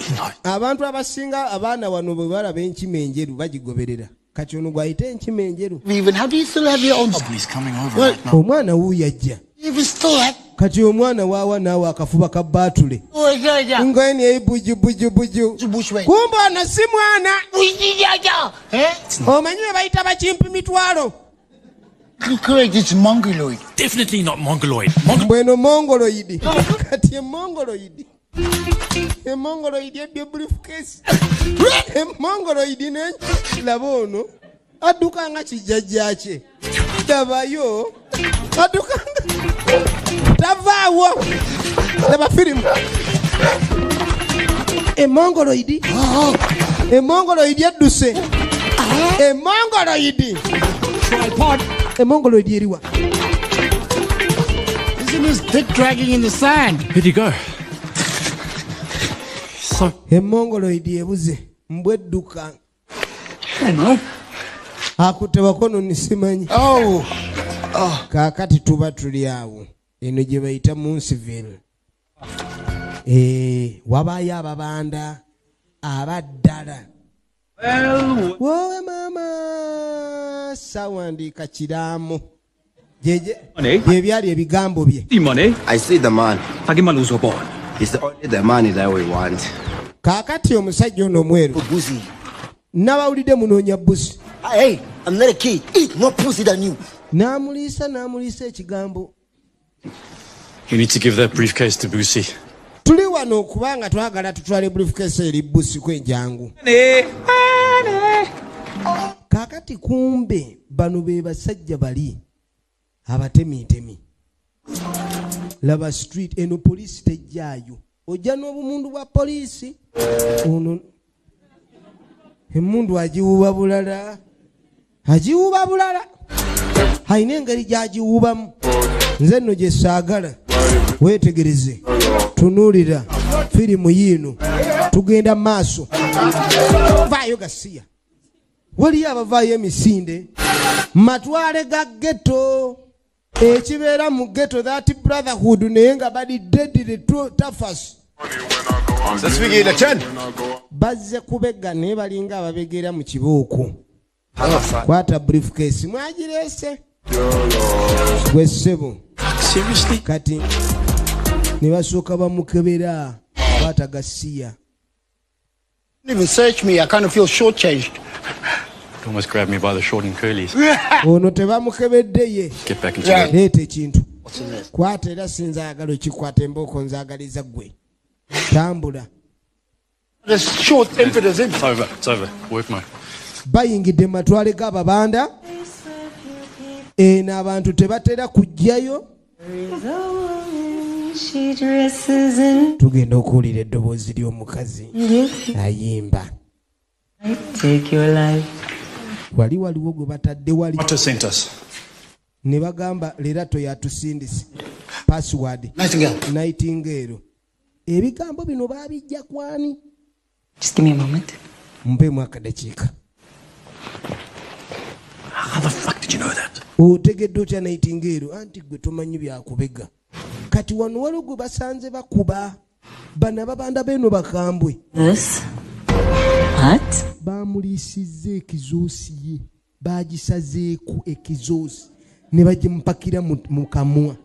Speaker 1: Abantu abasinga abaana wano bwe balaba enkima enjeru bagigoberera. Kati ono gw'ayita enkima enjeru.
Speaker 8: Even how do you still have your own?
Speaker 3: He's coming over
Speaker 8: What?
Speaker 3: right now.
Speaker 1: Omwana wuuyo ajja.
Speaker 8: Even still have?
Speaker 1: Kati omwana waawa naawe akafuba ka baatule.
Speaker 8: Oh, yeah, yeah.
Speaker 1: Ngoye ni buju buju buju.
Speaker 8: Bushway.
Speaker 1: Kumbe ono si mwana.
Speaker 8: Eh?
Speaker 1: Omanyi be bayita bakimpi mitwalo.
Speaker 8: Correct, it's mongoloid.
Speaker 3: Definitely not mongoloid.
Speaker 1: Mbweno mongoloid. Kati emongoloid. Emongoloid ebbye briefcase. Emongoloid ne laba ono adduka nga kijjajja kye. Dabayo adduka nga tavaawo. Laba firimu. Emongoloid. Emongoloid edduse. Emongoloid. Emongoloid eriwa?
Speaker 8: Isn't his dick dragging in the sand?
Speaker 3: Where'd he go? So
Speaker 1: Emongoloid ebuze mbwe edduka. Akutte wakono nisimanyi.
Speaker 8: Oh.
Speaker 1: Kaakati tuba tuli awo eno gye bayita Munsiville. Wabaayo ababanda abaddala. Wowe maama sawandiika kiraamo. Bye byali ebigambo bye.
Speaker 3: Money.
Speaker 12: I see the man.
Speaker 3: Fagimaluzo born.
Speaker 12: It's only the money that we want.
Speaker 1: Kaakati omusajja ono omweru
Speaker 7: Busi.
Speaker 1: nabawulidde munoonya Busi.
Speaker 7: Hey, I'm not a kid. Eat more pussy than you.
Speaker 1: N'amuliisa n'amuliisa ekigambo.
Speaker 3: You need to give that briefcase to Busi.
Speaker 1: Tuli wano okubanga twagala tutwale briefcase eri Busi kwenjangu. Kaakati kumbe bano be basajja bali abatemitemi. Laba street eno poliisi tejjaayo. Ojja n'obumundu bwa poliisi. Ono emmundu agiwuba bulala. Agiwuba bulala. Alina engeri gy'agiwubamu. Nze nno gye saagala. Weetegereze. Tunuulira firimu yiino. Tugenda maaso. Vaayo gasiya. Waliyo abavaayo emisinde. Matwale ga ghetto. Ekibeera mu ghetto that brotherhood naye nga bali deadly toughest.
Speaker 12: Sesifikile Chen.
Speaker 1: Bazze kubega naye balinga ababegera mu kibuuku. Kwata briefcase mwagireese. Gwe ssebo.
Speaker 3: Seriously?
Speaker 1: Kati ne basooka bamukebera kwata gasiya.
Speaker 8: Don't even search me. I kind of feel shortchanged.
Speaker 3: You almost grabbed me by the short and curlies.
Speaker 1: Ono tebamukebedde ye.
Speaker 3: Get back into it.
Speaker 1: Leeta ekintu.
Speaker 7: What's in this?
Speaker 1: Kwata era sinza ayagala okikwata embooko nzaagaliza ggwe. Tambula.
Speaker 8: This short impetus in.
Speaker 3: It's over. It's over. Work mode.
Speaker 1: Bayingidde mu matwale g'ababanda. Eno abantu tebatera kujjayo.
Speaker 10: She dresses in.
Speaker 1: Tugenda okuwulira eddoboozi ly'omukazi ayimba.
Speaker 10: Take your life.
Speaker 1: Wali waliwo gwe batadde wali.
Speaker 3: Otto sent us.
Speaker 1: Ne bagamba Lerato yatusindise password.
Speaker 7: Nightingale.
Speaker 1: Nightingale. Ebigambo bino babijja kwani?
Speaker 10: Just give me a moment.
Speaker 1: Mpeemu akadakiika.
Speaker 3: How the fuck did you know that?
Speaker 1: Otegedde otya Nightingale? Anti gwe tomanyi byakubega. Kati wano waliwo gwe basanze bakuba bano ababanda beeno bakambwe.
Speaker 10: This. What?
Speaker 1: Bamuliisizza ekizoosi, ye bagisazeeku ekizoosi ne bagimupakira mu kamwa.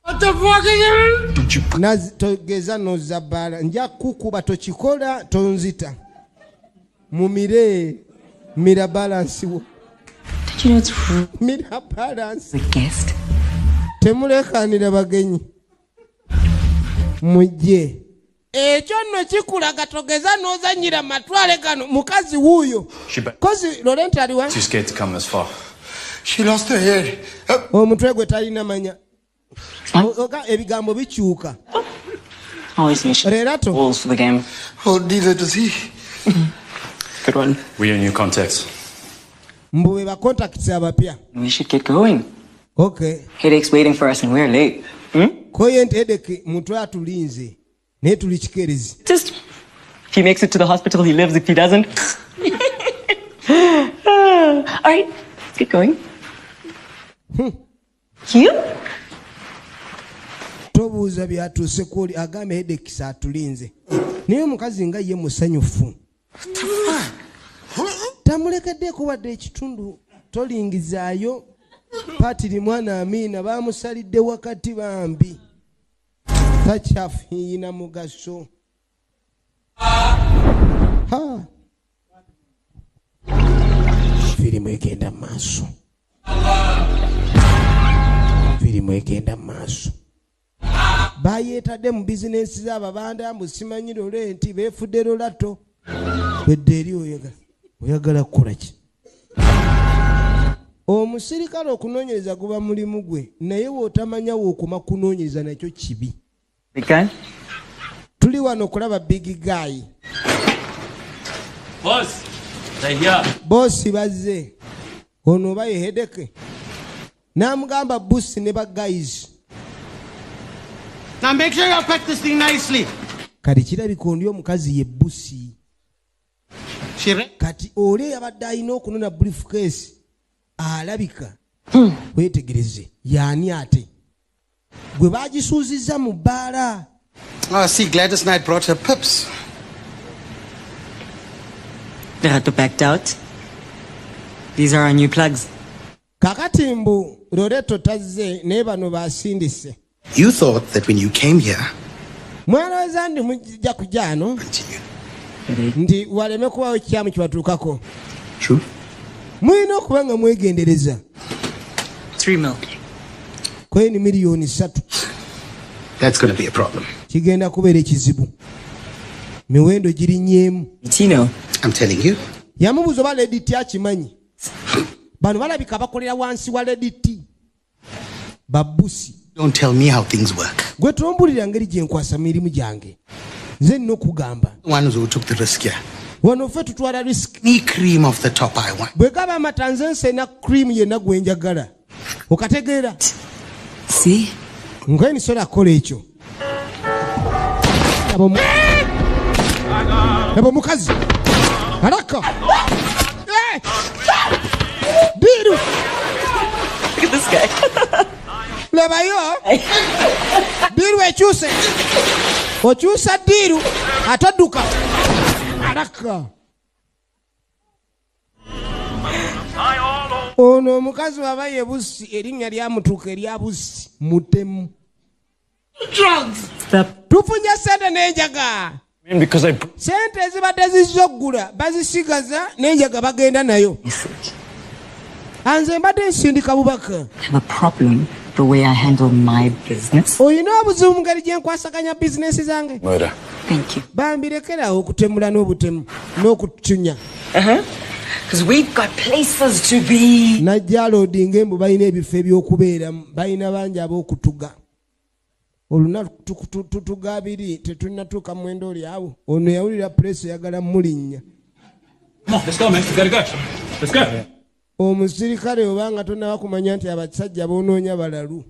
Speaker 8: What the fuck is it?
Speaker 1: Togeza nozza bbaala, nja kukuba, tokikola, tonzita. Mumire, mira balance wo.
Speaker 10: Don't you know it's rude?
Speaker 1: Mira balance.
Speaker 10: The guest.
Speaker 1: Temulekanira bagenyi, mujje. Ekyo nno kikulaga togeza n'ozannyira matwale gano. Mukazi wuuyo. Kozi Lorenti aliwa?
Speaker 3: Too scared to come this far.
Speaker 8: She lost her head.
Speaker 1: Omutwe gwe talina manya. Oga ebigambo bikyuka.
Speaker 10: Always knew she
Speaker 1: Lerato.
Speaker 10: balls for the game.
Speaker 8: Oh, neither does he.
Speaker 10: Good one.
Speaker 3: We are new contacts.
Speaker 1: Mbu be ba contacts abapya.
Speaker 10: We should get going.
Speaker 1: Okay.
Speaker 10: Headache's waiting for us and we're late.
Speaker 1: Koye nti headache mutwe atulinze naye tuli kikeerezi.
Speaker 10: Just if he makes it to the hospital, he lives. If he doesn't. All right, let's get going. You?
Speaker 1: Tobuuza byatuuse kwoli agamba headache atulinze, naye omukazi nga ye musanyufu, tamulekeddeeko wadde ekitundu. Tolingizaayo patiri mwana Amiina bamusalidde wakati, bambi takyafiina mugaso. Ha, firimu egenda mu maaso, firimu egenda mu maaso. Bayeetadde mu bizinensi z'ababanda mbu simanyi Lolenti, beefudde Lolato. Wedde eri oyagala kukola ki? Omusirikale okunoonyereza guba mulimu gwe, naye w'otamanya wookoma kunoonyereza nakyo kibi.
Speaker 10: Big guy?
Speaker 1: Tuli wano okulaba big guy.
Speaker 3: Boss, they're here.
Speaker 1: Boss bazze. Ono oba ye headache n'amugamba busi ne ba guys.
Speaker 8: Now make sure you pack this thing nicely.
Speaker 1: Kati kirabika ondi omukazi ye busi.
Speaker 8: She
Speaker 1: Kati oli eyabadde alina okunona briefcase alabika weetegereze yaani ate gwe bagisuuzizza mu bbaala.
Speaker 7: Oh, see, Gladys Knight brought her pips.
Speaker 10: Lerato backed out. These are our new plugs.
Speaker 1: Kakati mbu Loreto tazze, naye bano basindise.
Speaker 7: You thought that when you came here,
Speaker 1: Mwalowooza ndi mujja kujja ano nti waleme kubawo kikyamu kibatuukako.
Speaker 7: True.
Speaker 1: Mulina okuba nga mwegendereza.
Speaker 10: 3 mil.
Speaker 1: Kweni miliyoni 3.
Speaker 7: That's going to be a problem.
Speaker 1: Kigenda kubeera ekizibu, miwendo girinyeemu.
Speaker 10: Tino.
Speaker 7: I'm telling you.
Speaker 1: Yamubuuza oba Lady T akimanyi. Bano balabika bakolera wansi wa Lady T babusi.
Speaker 7: Don't tell me how things work.
Speaker 1: Gwe tombulira ngeri gye nkwasa mirimu gyange, nze nina okugamba.
Speaker 7: The ones who took the risk here.
Speaker 1: Wano ffe tutwala risk.
Speaker 7: Me cream off the top I want.
Speaker 1: Bwe gaba amata nze nsena cream yenna gwe njagala, okategeera?
Speaker 10: See?
Speaker 1: Nga nisobola kukola ekyo. Laba omukazi alaka. Eh! Diiru.
Speaker 10: Look at this guy.
Speaker 1: Labayo diiru ekyuse, okyusa diiru atadduka alaka. Ono omukazi waba ye busi, erinnya lyamutuuka erya busi mutemu. Tufunye sente n'enjaga.
Speaker 3: Man, because I
Speaker 1: Sente ezibadde zizza oggula bazisigaza, n'enjaga bagenda nayo. Anze mbadde nsindika bubaka.
Speaker 10: Have a problem the way I handle my business.
Speaker 1: Olina obuzibu mu ngeri gye nkwasaganya bizinensi zange?
Speaker 3: Murder.
Speaker 10: Thank you.
Speaker 1: Bambirekerawo okutemula n'obutemu n'okucunya.
Speaker 10: Because we've got places to be.
Speaker 1: Najja aloadinga embu balina ebifo ebyokubeeramu, balina bangi ab'okutuga. Olunaku tutuga abiri, tetulinatuuka mwenda oli awo. Ono yawulira pressure, eyagala mulinnya.
Speaker 9: Come on, let's go, man. We gotta go. Let's go.
Speaker 1: Omusirikale obanga tonaba kumanya nti abasajja boonoonya balalu.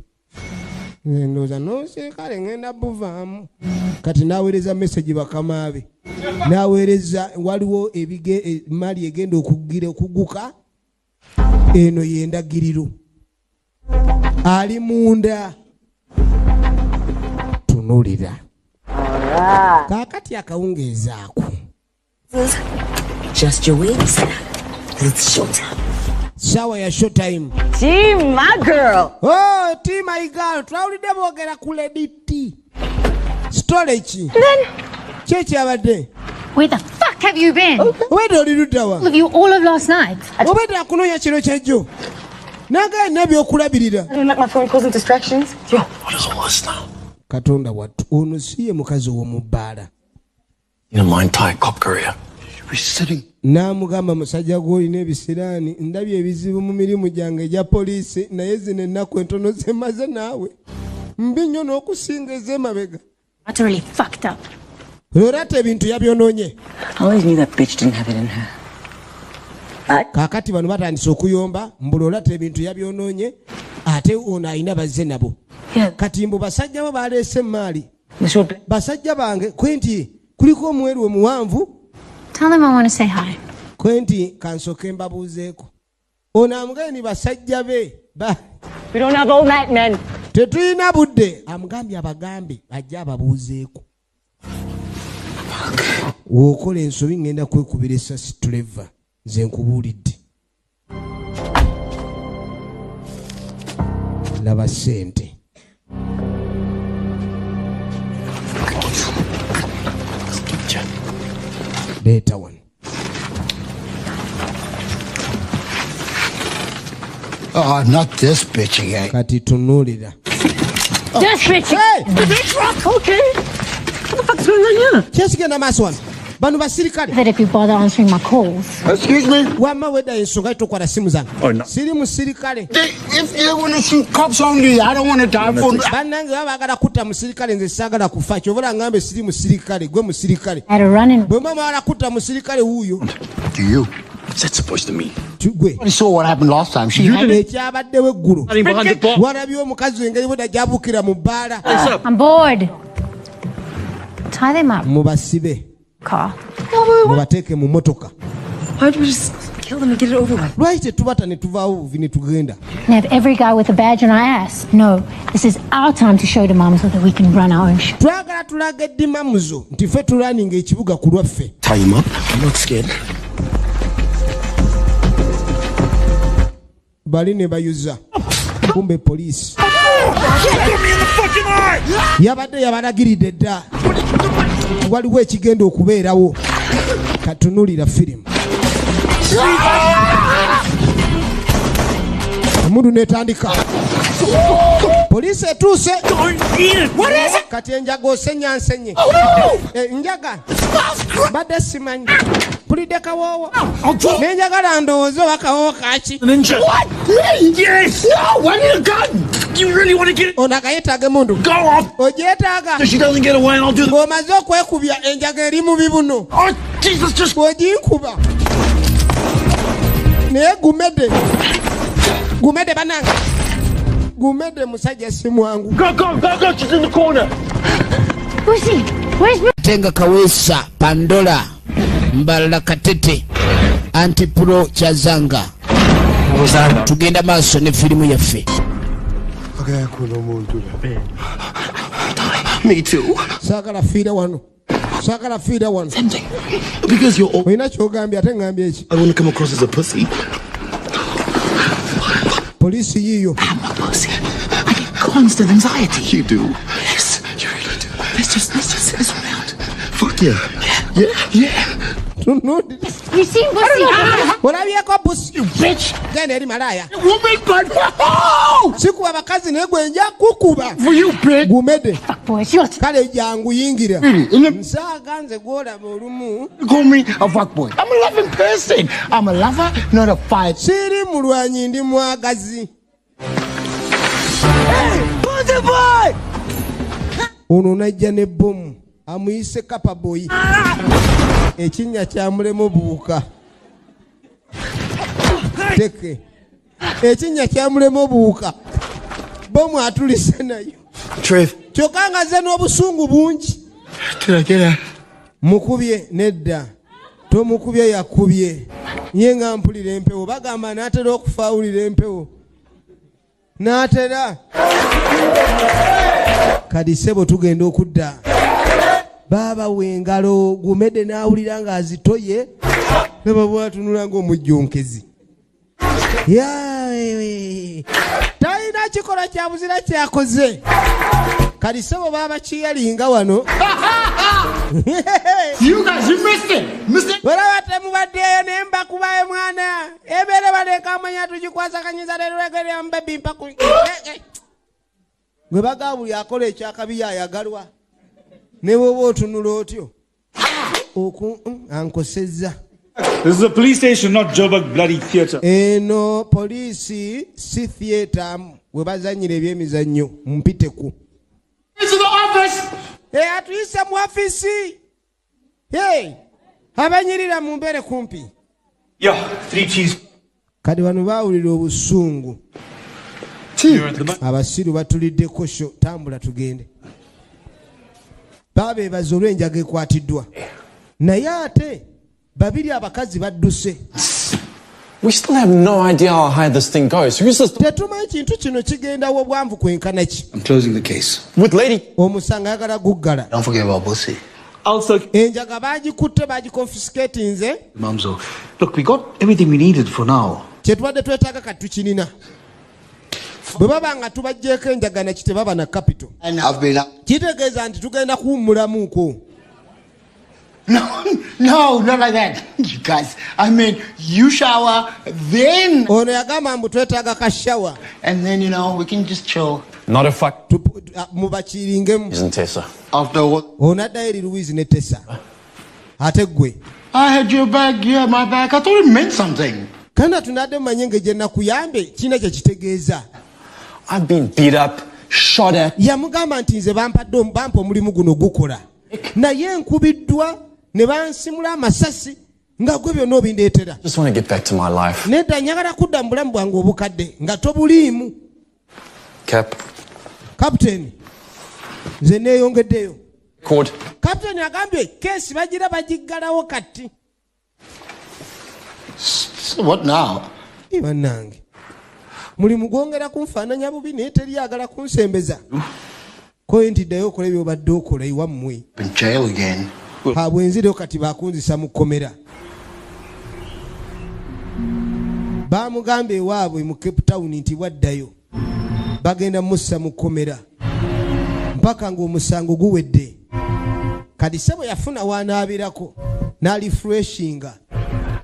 Speaker 1: Nze ndowooza n'omusirikale ngenda buvaamu. Kati n'aweereza message bakama be, n'aweereza waliwo ebige emaali egenda okugira okuguka. Eno yendagiriro ali munda. Tunuulira kaakati akawungeezaako.
Speaker 10: Just your wings. It's showtime.
Speaker 1: Sawa ya showtime.
Speaker 10: T, my girl.
Speaker 1: Oh, T, my girl. Twawulidde boogera ku Lady T. Story ki?
Speaker 6: Then
Speaker 1: Ki ekyabadde?
Speaker 6: Where the fuck have you been?
Speaker 1: Obedde oli ludda wa?
Speaker 6: All of you, all of last night.
Speaker 1: Obedde akunoonya kiro kyejjo. Nange alina ebyokulabirira.
Speaker 10: I don't like my phone causing distractions. Yo.
Speaker 3: What is all this now?
Speaker 1: Katonda wattu, ono si ye mukazi ow'omu bbaala.
Speaker 3: You know, my entire cop career.
Speaker 8: We're sitting.
Speaker 1: N'amugamba, musajja gw'olina ebisiraani, ndabye ebizibu mu mirimu gyange egya poliisi, naye zino ennaku entono ze maze naawe mbi nnyo n'okusinga ez'emabega.
Speaker 6: Utterly fucked up.
Speaker 1: Era ate ebintu yabyonoonye.
Speaker 10: I always knew that bitch didn't have it in her.
Speaker 1: Kaakati bano batandise okuyomba mbula ate ebintu yabyonoonye, ate ono alina bazze nabo. Kati mbu basajja bo baleese emaali.
Speaker 10: The short
Speaker 1: basajja bange kwe nti kuliko omweru omuwanvu.
Speaker 6: Tell them I want to say hi.
Speaker 1: Kwe nti kansooke mbabuuzeeko. Ono amugambye ni basajja be
Speaker 10: We don't have all night, man.
Speaker 1: Tetulina budde. Amugambye abagambe bajje ababuuzeeko. W'okola ensobi ngenda kwekubira essasi. Trevor, nze nkubuulidde. Laba ssente. Leeta wano.
Speaker 8: Oh, not this bitch again.
Speaker 1: Kati tunuulira.
Speaker 6: This bitch.
Speaker 1: Hey!
Speaker 10: Okay. What the fuck's going on here?
Speaker 1: Kyekigenda maaso wano? Bano basirikale.
Speaker 6: That if you bother answering my calls.
Speaker 8: Excuse me?
Speaker 1: Wamma wedda ensonga, tokwata simu zange.
Speaker 3: Oh, no.
Speaker 1: Siri musirikale.
Speaker 8: If you want to shoot cops only, I don't want to die for.
Speaker 1: Bannange, baba baagala kutta musirikale, nze saagala kufa. Kyova ngambe siri musirikale, gwe musirikale.
Speaker 6: I had a run-in.
Speaker 1: Bwe mama mwagala kutta musirikale, wuuyo.
Speaker 8: Do you?
Speaker 3: What's that supposed to mean?
Speaker 1: Gwe.
Speaker 8: You saw what happened last time. She had
Speaker 1: ekyabaddewo eggulo.
Speaker 9: Hiding behind the bar.
Speaker 1: Walabye omukazi engeri bweda gyabuukira mu bbaala.
Speaker 6: I'm bored. Tie them up.
Speaker 1: Mubasibe.
Speaker 6: Car.
Speaker 1: Mubateeke mu motoka.
Speaker 10: Why don't we just kill them and get it over with?
Speaker 1: Lwaki tetubata ne tuvaawo buvi ne tugenda?
Speaker 6: And have every guy with a badge on our ass. No, this is our time to show the moms that we can run our own shit.
Speaker 1: Twagala tulaga eddimamuzo nti ffe tulaninga ekibuga ku lwaffe.
Speaker 12: Tie him up. I'm not scared.
Speaker 1: Bali ne bayuza, kumbe poliisi yabadde yabalagiridde dda waliwo ekigenda okubeerawo. Katunulira firimu, emundu netandika, poliisi etuuse. Kati enjaga osenya nsenye. Njaga mbadde simanyi, mpulidde kawoowo nenjagala ndowooza oba kawoowo kaki.
Speaker 8: What? Yes! No, I need a gun!
Speaker 3: You really want to get it?
Speaker 1: Ono akayetaaga emundu.
Speaker 3: Go off!
Speaker 1: Ogyetaaga.
Speaker 3: So she doesn't get away and I'll do the...
Speaker 1: Ng'omaze okwekubya enjaga eri mu bibuno.
Speaker 3: Oh, Jesus, just...
Speaker 1: Oginkuba naye gumedde, gumedde banange, gumedde musajja si mwangu.
Speaker 3: Go, go, go, go! She's in the corner!
Speaker 6: Lucy, where's
Speaker 7: Tenga Kawesa Pandola Mbalala Katete Antipro Chazanga. Tugenda maaso ne firimu yaffe.
Speaker 8: Akekho nomuntu la.
Speaker 12: Me too.
Speaker 1: Saagala fiira wano, saagala fiira wano.
Speaker 3: Something. Because you're all...
Speaker 1: Olina kyogambye ate ngambye eki?
Speaker 3: I want to come across as a pussy.
Speaker 1: Poliisi yiiyo.
Speaker 7: I'm a pussy. I get constant anxiety.
Speaker 12: You do.
Speaker 7: Yes,
Speaker 3: You really do.
Speaker 7: let's just sit this one out.
Speaker 12: Fuck yeah. Yeah. Yeah.
Speaker 1: Tunuulira.
Speaker 6: You seen Bussy?
Speaker 1: Olabyeko Busi?
Speaker 8: Bitch!
Speaker 1: Genda eri, malaya.
Speaker 8: Woman, but oh!
Speaker 1: Sikuba bakazi, naye gwe nja kukuba.
Speaker 8: For you, bitch!
Speaker 1: Gumede.
Speaker 6: Boys, you're
Speaker 1: Kale jangu yingira.
Speaker 8: Really? In the
Speaker 1: Nsaaga nze gwolaba olumu.
Speaker 8: Call me a fuckboy. I'm a loving person. I'm a lover, not a fight.
Speaker 1: Siri mulwanyi, ndi mwagazi. Ono najja ne bomu amuyise kapaboyi, ekinnya kyamulema obuwuka teke, ekinnya kyamulema obuwuka, bomu atulise nayo.
Speaker 12: Trev.
Speaker 1: Kyokka nga ze n'obusungu bungi.
Speaker 8: Did I get her?
Speaker 1: Mukubye? Nedda, tomukubye, yakubye ye. Nga mpulira empewo, bagamba n'atera okufa awulira empewo n'atera. Kati sebo tugenda okudda baaba w'engalo gumedde n'awulira ng'azitoye, naba bwatunula ng'omujjonkezi. Talina kikolwa kya buzira kyakoze. Kati sebo baaba kiyalinga wano.
Speaker 8: You guys, you missed it. Missed it.
Speaker 1: Olaba temubaddeeyo naye mbakubayo mwana ebeere balekamanya tugikwasakanyiza leroegerembebi mpaku gwe bagaa buli akola ekyakabi yayagalwa ne bwoba otunula otyo oku ankosezza.
Speaker 9: This is a police station, not Joburg bloody theatre.
Speaker 1: Eno poliisi, si theatre we bazanyira ebyemizannyo, mpiteku.
Speaker 8: Into the office.
Speaker 1: Atuyise mu afisi. Hey, abanyirira mu mbeere kumpi.
Speaker 3: Yeah, three cheese.
Speaker 1: Kati bano baawulira obusungu, abasiru batuliddeko sho, tambula tugende. Babeebaza olw'enjaga ekwatiddwa, naye ate babiri abakazi badduse.
Speaker 13: We still have no idea how high this thing goes. Who's this?
Speaker 1: Tetumanyi kintu kino kigendawo obwanvu kwenkana ki.
Speaker 7: I'm closing the case.
Speaker 13: With Lady.
Speaker 1: Omusango ayagala guggala.
Speaker 7: Don't forget about Bussy.
Speaker 9: Also,
Speaker 1: enjaga bagikutte, bagiconfiscatinze.
Speaker 7: Mamzo, look, we got everything we needed for now.
Speaker 1: Kyetubadde twetaaga kati tukinina. Bwe baba nga tubaggyeko enjaga naki tebaba na capital.
Speaker 7: And I've been up.
Speaker 1: Kitegeeza nti tugenda kuwummulamuuko.
Speaker 8: No, not like that. You guys, I mean, you shower, then.
Speaker 1: Ono yagamba mbu twetaaga ka shower.
Speaker 8: And then, we can just chill.
Speaker 13: Not a fuck.
Speaker 1: Mubakiringemu.
Speaker 13: Isn't Tessa?
Speaker 8: After what?
Speaker 1: Ono addayo eri Louise ne Tessa. Ate ggwe?
Speaker 8: I had your back, you had my back. I thought it meant something.
Speaker 1: Kana tunadde mumanye engeri gye nakuyambe kirina kye kitegeeza.
Speaker 13: I've been beat up, shot at.
Speaker 1: Yamugamba nti nze bampadde bampa omulimu guno gukola, naye nkubiddwa ne bansimula amasasi nga gwe byonna obindeetera.
Speaker 13: Just want to get back to my life.
Speaker 1: Nedda, njagala kudda mu bulamu bwange obukadde nga tobuliimu.
Speaker 13: Cap.
Speaker 1: Kapiteeni, nze neeyongeddeyo.
Speaker 13: Court.
Speaker 1: Kapiteeni agambye case bagira bagiggalawo kati.
Speaker 8: So what now?
Speaker 1: Bannange, mulimu gwongera kunfaananya bubi, naye teryagala kunsembeza koye nti ddayo okola byobadde okola ewammwe.
Speaker 7: In jail again.
Speaker 1: Bwenzireyo kati bakunzisa mu kkomera. Bamugamba ewaabwe mu Cape Town nti bwaddayo bagenda mussa mu kkomera mpaka ng'omusango guwedde. Kati sebo yafuna wanaabirako n'alifreshinga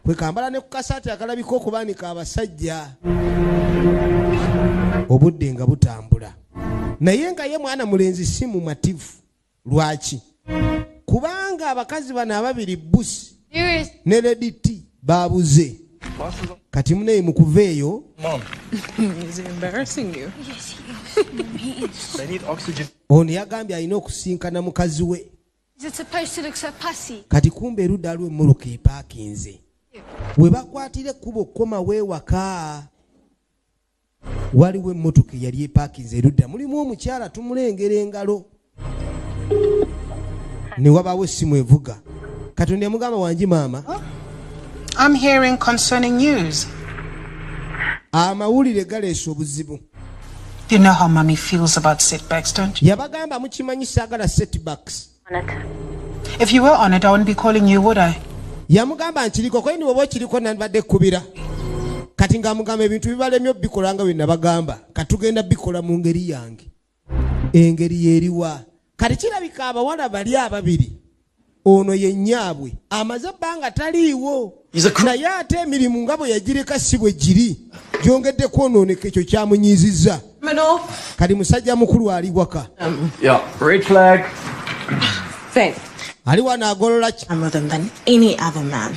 Speaker 1: kwe kambala ne ku kasaati akalabika okubaanika abasajja. Obudde nga butambula, naye nga ye mwana mulenzi si mumativu. Lwaki? Kubanga abakazi bano ababiri, Busi ne Lady T, babuze. Kati muneyi mu kuva eyo
Speaker 3: Mom,
Speaker 14: Is he embarrassing you?
Speaker 6: Yes, he is. He is.
Speaker 3: they need oxygen.
Speaker 1: Ono yagambye alina okusinkana mukazi we.
Speaker 11: Is it supposed to look so pussy?
Speaker 1: Kati kumbe erudda aliwo emmotoka epaakinze we bakwatira ekkubo okkomawo ewaka. Waliwo emmotoka eyali epaakinze erudda, mulimu omukyala tumulengera engalo, ne wabaawo essimu evuga. Katonda yamugamba, "Wangi maama."
Speaker 14: I'm hearing concerning news.
Speaker 1: Amawulire galeesa obuzibu.
Speaker 14: You know how mommy feels about setbacks, don't you?
Speaker 1: Yabagamba, "Mukimanyi saagala setbacks."
Speaker 14: If you were on it, I wouldn't be calling you, would I?
Speaker 1: Yamugamba, "Nkiriko koyini, bwoba okiriko nandibadde ekkubira." Kati ng'amugamba ebintu bibalemye obikola nga bwe nabagamba, katugenda bikola mu ngeri yange. Engeri yeriwa? Kati kirabika abawala bali ababiri Ono ye nnyaabwe amaze ebbanga taliiwo, naye ate emirimu nga bwe yagireka si bwe giri, gyongedde kwonooneka. Ekyo kyamunyiizizza.
Speaker 14: Criminal.
Speaker 1: Kati musajja mukulu ali waka.
Speaker 3: Yeah, red flag.
Speaker 14: Then
Speaker 1: Ali wano agolola ki?
Speaker 14: I'm with him than any other man.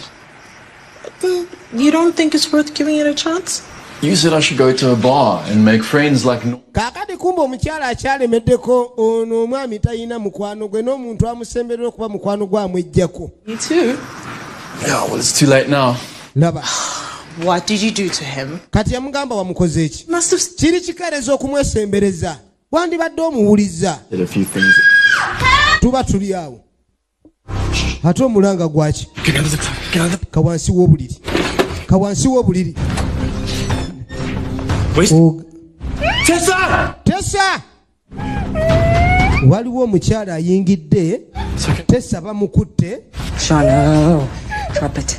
Speaker 14: You don't think it's worth giving it a chance?
Speaker 3: You said I should go to a bar and make friends like
Speaker 1: Kaakati kumba omukyala akyalemeddeko. Ono omwami talina mukwano gwe, n'omuntu amusemberera okuba mukwano gwe amwejjako.
Speaker 14: Me too.
Speaker 3: Yeah, well, it's too late now.
Speaker 1: Laba.
Speaker 14: What did you do to him?
Speaker 1: Kati yamugamba, wamukoze eki?
Speaker 14: Must have
Speaker 1: Kiri kikeereza okumwesembereza, wandibadde omuwuliza.
Speaker 3: Did a few things.
Speaker 1: Tuba tuli awo, ate omulanga gwaki?
Speaker 12: Get under the get under the
Speaker 1: Kawansi w'obuliri, kawansi w'obuliri.
Speaker 12: Wait. Tessa!
Speaker 1: Tesa, waliwo omukyala ayingidde. Tesa bamukutte.
Speaker 10: Shano, drop it.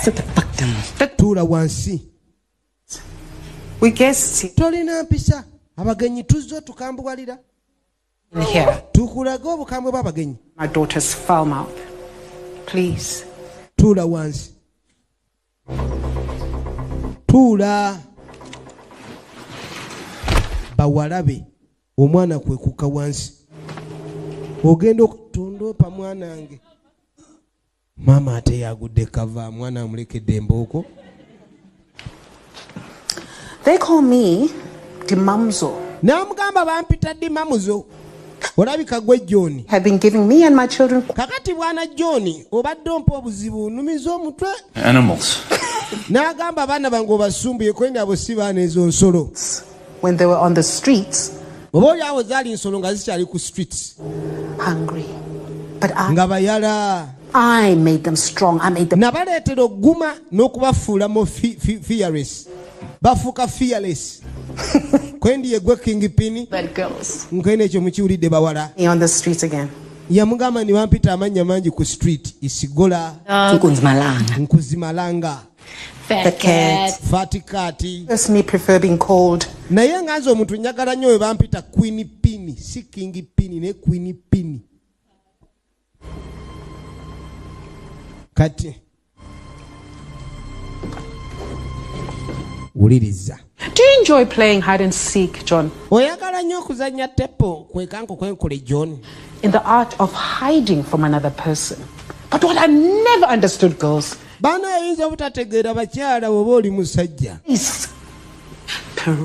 Speaker 10: Sit the fuck down.
Speaker 1: Tuula wansi.
Speaker 14: We guests here.
Speaker 1: Tolina mpisa, abagenyi tuzze otukambuwalira.
Speaker 14: In here.
Speaker 1: Tukulage obukambwe bw'abagenyi.
Speaker 14: My daughter's foul mouth. Please.
Speaker 1: Tuula wansi, tuula. Bawalabe omwana kwekuka wansi, ogenda okutondoopa mwanange. Maama ate yagudde kava, mwana amulekedde embooko.
Speaker 14: They call me Dimamzo.
Speaker 1: N'amugamba, bampita Dimamuzo, olabika gwe John.
Speaker 14: Have been giving me and my children
Speaker 1: Kakati bwana John, obadde ompa obuzibu, numiza omutwe.
Speaker 3: Animals.
Speaker 1: N'agamba, abaana bange obasumbuye, kwenda abo si baana, ezo nsolo.
Speaker 14: When they were on the streets,
Speaker 1: Oba oli awo zaali nsolo nga zikyali ku streets,
Speaker 14: hungry. But
Speaker 1: nga bayala.
Speaker 14: I made them strong. I made them
Speaker 1: Nabaleetera ogguma n'okubafuulamu fearless, bafuuka fearless. Kwendi yegwe kingpin.
Speaker 14: bad girls.
Speaker 1: Nkene ekyo mukiwulidde, bawala.
Speaker 14: Me on the streets again.
Speaker 1: Yamugamba, ni bampita amannya mangi ku street, isigola.
Speaker 10: Nkunzimalanga.
Speaker 1: Nkuzimalanga.
Speaker 10: The cat.
Speaker 1: Fat cat.
Speaker 14: Personally prefer being called
Speaker 1: Naye nga nze omuntu njagala nnyo we bampita queen pin, si king pin, ne queen pin. Kati wuliriza.
Speaker 14: Do you enjoy playing hide and seek, John?
Speaker 1: Oyagala nnyo okuzannya tepo kwekanko kwenkole, John?
Speaker 14: In the art of hiding from another person. But what I never understood, girls,
Speaker 1: Baana ayinza obutategeera bakyala bw'oba oli musajja,
Speaker 14: is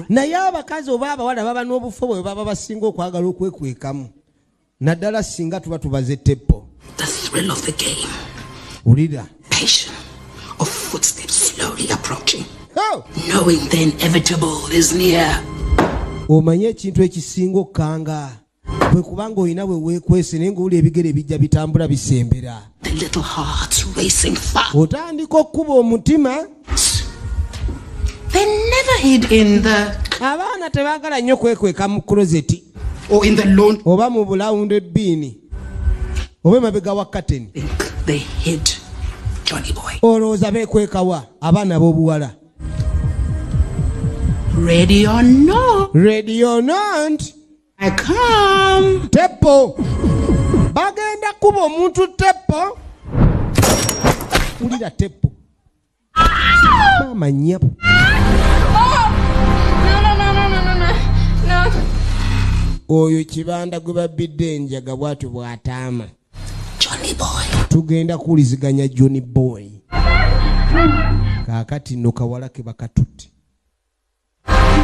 Speaker 1: naye abakazi oba abawala baba n'obufo bwe baba basinga okwagala okwekwekamu, naddala singa tuba tubaze teppo.
Speaker 7: The thrill of the game.
Speaker 1: Wulira.
Speaker 7: Passion of footsteps slowly approaching.
Speaker 1: Oh!
Speaker 7: Knowing the inevitable is near.
Speaker 1: Omanye ekintu ekisinga okkanga kwe kubanga olina bwe weekwese, naye ng'owulira ebigere bijja bitambula bisembera.
Speaker 7: The little hearts racing fast.
Speaker 1: Otandika okkuba omutima.
Speaker 7: They never hid in the
Speaker 1: Abaana tebaagala nnyo kwekweka mu closet
Speaker 7: or in the lawn.
Speaker 1: oba mu bulawundo ebbiini oba emabega wa kateni.
Speaker 7: Think they hid Johnny boy.
Speaker 1: Olowooza beekwekawa abaana b'obuwala?
Speaker 7: Ready or not,
Speaker 1: Ready or not,
Speaker 7: I come.
Speaker 1: Tepo bagenda kuba omuntu tepo. Wulira tepo, maama nnyabo.
Speaker 11: No, no, no, no, no, no, no. No.
Speaker 1: Oyo kibanda gwe babbidde enjaga, bwatyo bw'ataama.
Speaker 7: Johnny boy.
Speaker 1: Tugenda kuwuliziganya Johnny boy. Kaakati nno kawala ke bakatutte,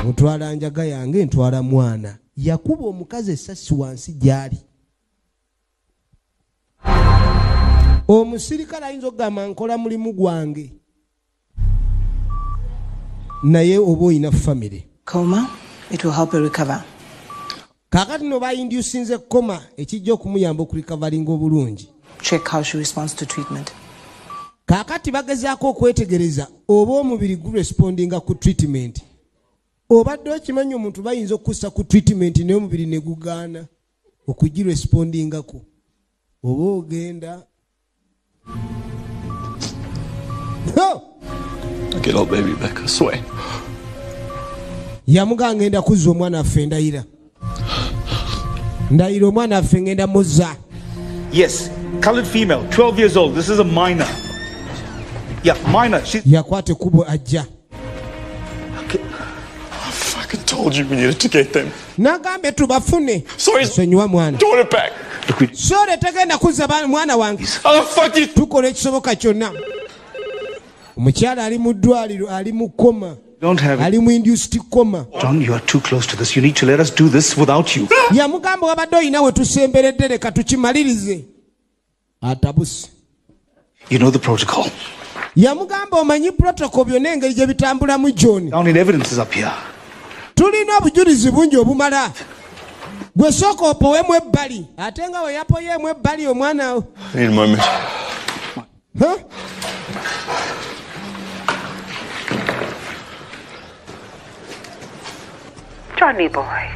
Speaker 1: ntwala njaga yange, ntwala mwana. Yakuba omukazi essasi wansi gy'ali. Omusirikale ayinza okugamba, nkola mulimu gwange, naye oba olina famire.
Speaker 14: Coma. It will help her recover.
Speaker 1: Kaakati no bayindusinze coma, ekijja okumuyamba okurecoveringa obulungi.
Speaker 14: Check how she responds to treatment.
Speaker 1: Kaakati bagezaako okwetegereza oba omubiri gurespondinga ku treatment. Obadde okimanyi omuntu bayinza okussa ku treatment naye omubiri ne gugaana okugirespondingako, oba ogenda? Ho!
Speaker 3: I'll get our baby back, I swear.
Speaker 1: Yamugaa, ngenda kuzza omwana affe, ndayira, ndayira omwana affe ngenda muzza.
Speaker 12: Yes,
Speaker 15: Colored female, 12 years old. This is a minor. Yeah, minor. She's
Speaker 1: Yakwata ekkubo ajja.
Speaker 13: I fucking told you we needed to get them.
Speaker 1: Nagambye tubafune.
Speaker 13: Sorry.
Speaker 1: Sonyiwa mwana.
Speaker 13: Daughter back.
Speaker 1: Sorry, tegenda kuzza mwana wange.
Speaker 13: Oh, fuck you.
Speaker 1: Tukola ekisoboka kyonna. Omukyala ali mu ddwaliro, ali mu coma.
Speaker 15: Don't have it.
Speaker 1: Ali mu induced coma.
Speaker 15: John, you are too close to this. You need to let us do this without you.
Speaker 1: Yamugamba, wabadde olina we tusemberedde, leka tukimalirize. Atabuse.
Speaker 15: You know the protocol.
Speaker 1: Yamugamba, omanyi protocol, byonna engeri gye bitambulamu, John.
Speaker 15: Our need evidence is up here.
Speaker 1: Tulina obujulizi bungi obumala. Gwe sooka opowemu ebbali. Ate nga we yapoyeemu ebbali omwana.
Speaker 13: I need a moment.
Speaker 1: Huh?
Speaker 4: Johnny boy,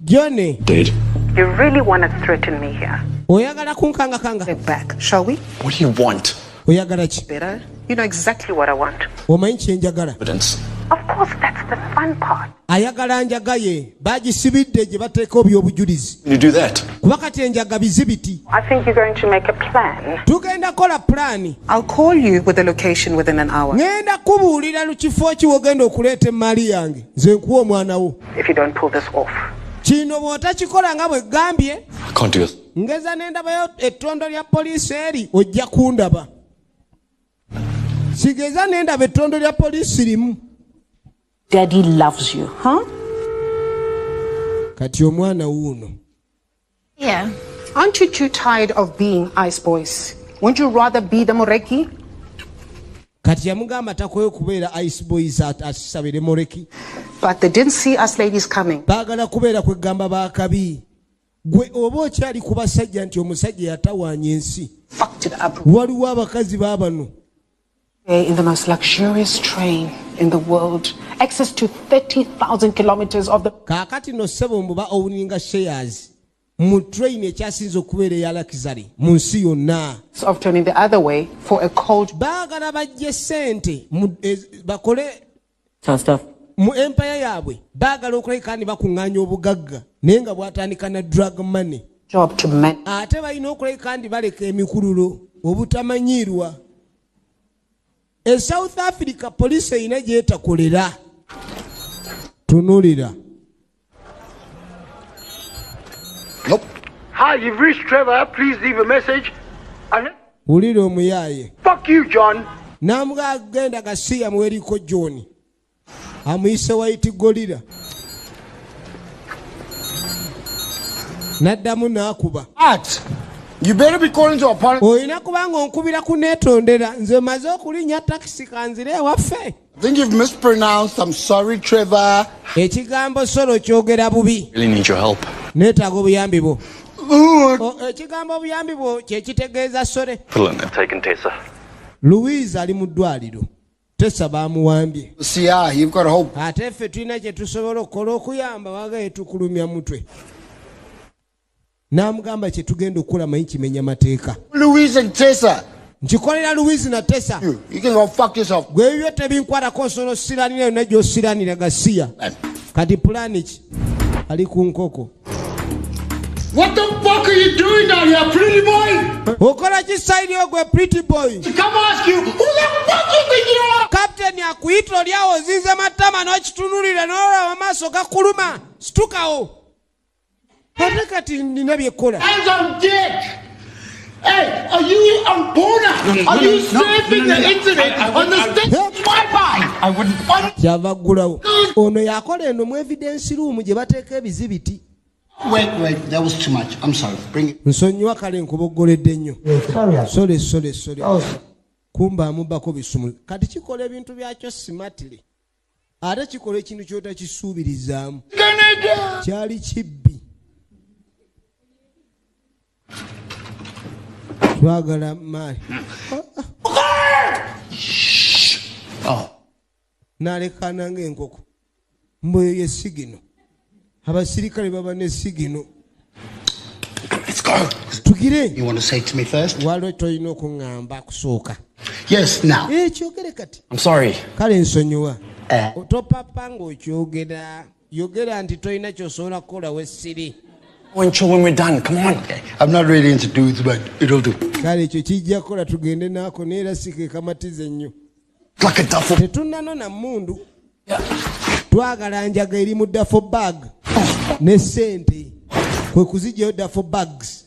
Speaker 1: Johnny.
Speaker 13: Dead.
Speaker 4: You really want to threaten me here?
Speaker 1: Oyagala kunkangakanga?
Speaker 4: Step back, shall we?
Speaker 13: What do you want?
Speaker 1: Oyagala ki?
Speaker 4: Better. You know exactly what I want.
Speaker 1: Omanyi kyenjagala.
Speaker 13: Evidence.
Speaker 4: Of course, that's the fun part.
Speaker 1: Ayagala njaga ye bagisibidde gye bateeka obyobujulizi.
Speaker 13: You do that.
Speaker 1: Kuba kati enjaga bizibiti.
Speaker 4: I think you're going to make a plan.
Speaker 1: Tugenda kukola pulaani.
Speaker 4: I'll call you with the location within an hour.
Speaker 1: Ŋŋenda kubuulira lukifo ki wogenda okuleeta emaali yange, nze nkuwa omwana wo.
Speaker 4: If you don't pull this off.
Speaker 1: Kino bw'otakikola nga bwe gambye,
Speaker 13: I can't do it.
Speaker 1: Ngeza nendabayo ettondo lya poliisi eri, ojja kundaba. Sigeza nendaba ettondo lya poliisi limu.
Speaker 4: Daddy loves you, huh?
Speaker 1: Kati omwana wuuno.
Speaker 11: Yeah.
Speaker 4: Aren't you too tired of being ice boys? Wouldn't you rather be the Moreki?
Speaker 1: Kati yamugamba takoye kubeera ice boys, asabire moreki.
Speaker 4: But they didn't see us ladies coming.
Speaker 1: Baagala kubeera kwegamba bakabi. Gwe oba okyali ku basajja nti omusajja yatawaanya ensi.
Speaker 4: Fucked it up.
Speaker 1: Waliwo abakazi baabano.
Speaker 4: In the most luxurious train in the world. Access to 30,000 kilometers of the
Speaker 1: Kaakati no ssebo, mbu ba owninga shares mu train ekyasinze okubeera eya luxury mu nsi yonna.
Speaker 4: Of turning the other way for a cold
Speaker 1: Baagala bajje sente bakole
Speaker 10: Tough stuff.
Speaker 1: Mu empire yaabwe. Baagala okulabika ni bakuŋŋaanya obugagga, naye nga bwatandika na drug money.
Speaker 4: Job to man.
Speaker 1: Ate balina okulabika ndi baleka emikululo obutamanyiirwa. E South Africa poliisi erina gyetakolera. Tunuulira.
Speaker 8: Hi, you've reached Trevor. Please leave a message. And
Speaker 1: Wulira omuyaaye.
Speaker 8: Fuck you, John.
Speaker 1: N'amuga agenda gasiya muweriko John amuyise white gorilla. N'addamu n'akuba.
Speaker 8: Art, you better be calling to apologize.
Speaker 1: Olina kubanga onkubira kuneetondera, nze maze okulinnya takisi, kanzire ewaffe.
Speaker 8: I think you've mispronounced. I'm sorry, Trevor.
Speaker 1: Ekigambo sorry kyogera bubi.
Speaker 13: Really need your help.
Speaker 1: Neetaaga obuyambi bwo. Ekigambo obuyambi bwo kyekitegeeza sorry.
Speaker 13: Pull They've taken Tessa.
Speaker 1: Louise ali mu ddwaliro, Tessa bamuwambye.
Speaker 8: See, you've got a whole.
Speaker 1: Ate ffe tulina kye tusobola okukola okuyamba, wagaye tukulumya mutwe. N'amugamba kye tugenda okukola manyi kimenya mateeka.
Speaker 8: Louise and Tessa.
Speaker 1: Nkikolera Louise na Tessa.
Speaker 8: You can go fuck yourself.
Speaker 1: Gwe ebyo tebinkwatako, osobola osiranira yonna gy'osiranira gasiya. Kati pulaani ki? Ali ku nkoko.
Speaker 8: What the fuck are you doing down here, pretty boy?
Speaker 1: Okola ki side ogwe, pretty boy?
Speaker 8: To come ask you, who the fuck you think you are?
Speaker 1: Kapiteni akuyita, oli awo ozinze matama n'okitunulira n'olaba amaaso gakuluma. Situkawo ate kati nina byekkola.
Speaker 8: Hands on deck. Hey, are you on porn? Are you surfing the internet on the state Wi-Fi?
Speaker 2: I wouldn't.
Speaker 1: Kyava ggulawo. Ono yakola eno mu evidence room gye bateeka ebizibiti.
Speaker 8: Wait, wait, that was too much. I'm sorry. Bring it.
Speaker 1: Nsonyiwa, kale nkuboggoledde nnyo.
Speaker 7: Sorry.
Speaker 1: Sorry, sorry, sorry.
Speaker 7: Oh.
Speaker 1: Kumba amubbako bisumu. Kati kikola ebintu byakyo smartly, ate kikola ekintu ky'otakisuubirizaamu. Kyali kibbi. Twagala maali.
Speaker 8: Oh.
Speaker 1: N'alekaana ng'enkoko mbwe ye signal. Abasirikale baba ne signal.
Speaker 8: Let's go.
Speaker 1: Tugire.
Speaker 8: You want to say it to me first?
Speaker 1: Waliwo tolina okuŋŋamba kusooka?
Speaker 8: Yes, now.
Speaker 1: Kyogere kati.
Speaker 13: I'm sorry.
Speaker 1: Kale nsonyiwa. Topapa ng'okyogera, yogera nti tolina kyosobola kukola wessiri.
Speaker 13: And chill when we're done. Come on.
Speaker 8: I'm not really into dudes, but it'll do.
Speaker 1: Kale ekyo kijja kukola, tugende naako, neera si ke kamatiza ennyo.
Speaker 13: Like a duffel.
Speaker 1: Tetunnanona mundu, twagala njaga eri mu duffel bag ne sente, kwe kuzigyayo duffel bags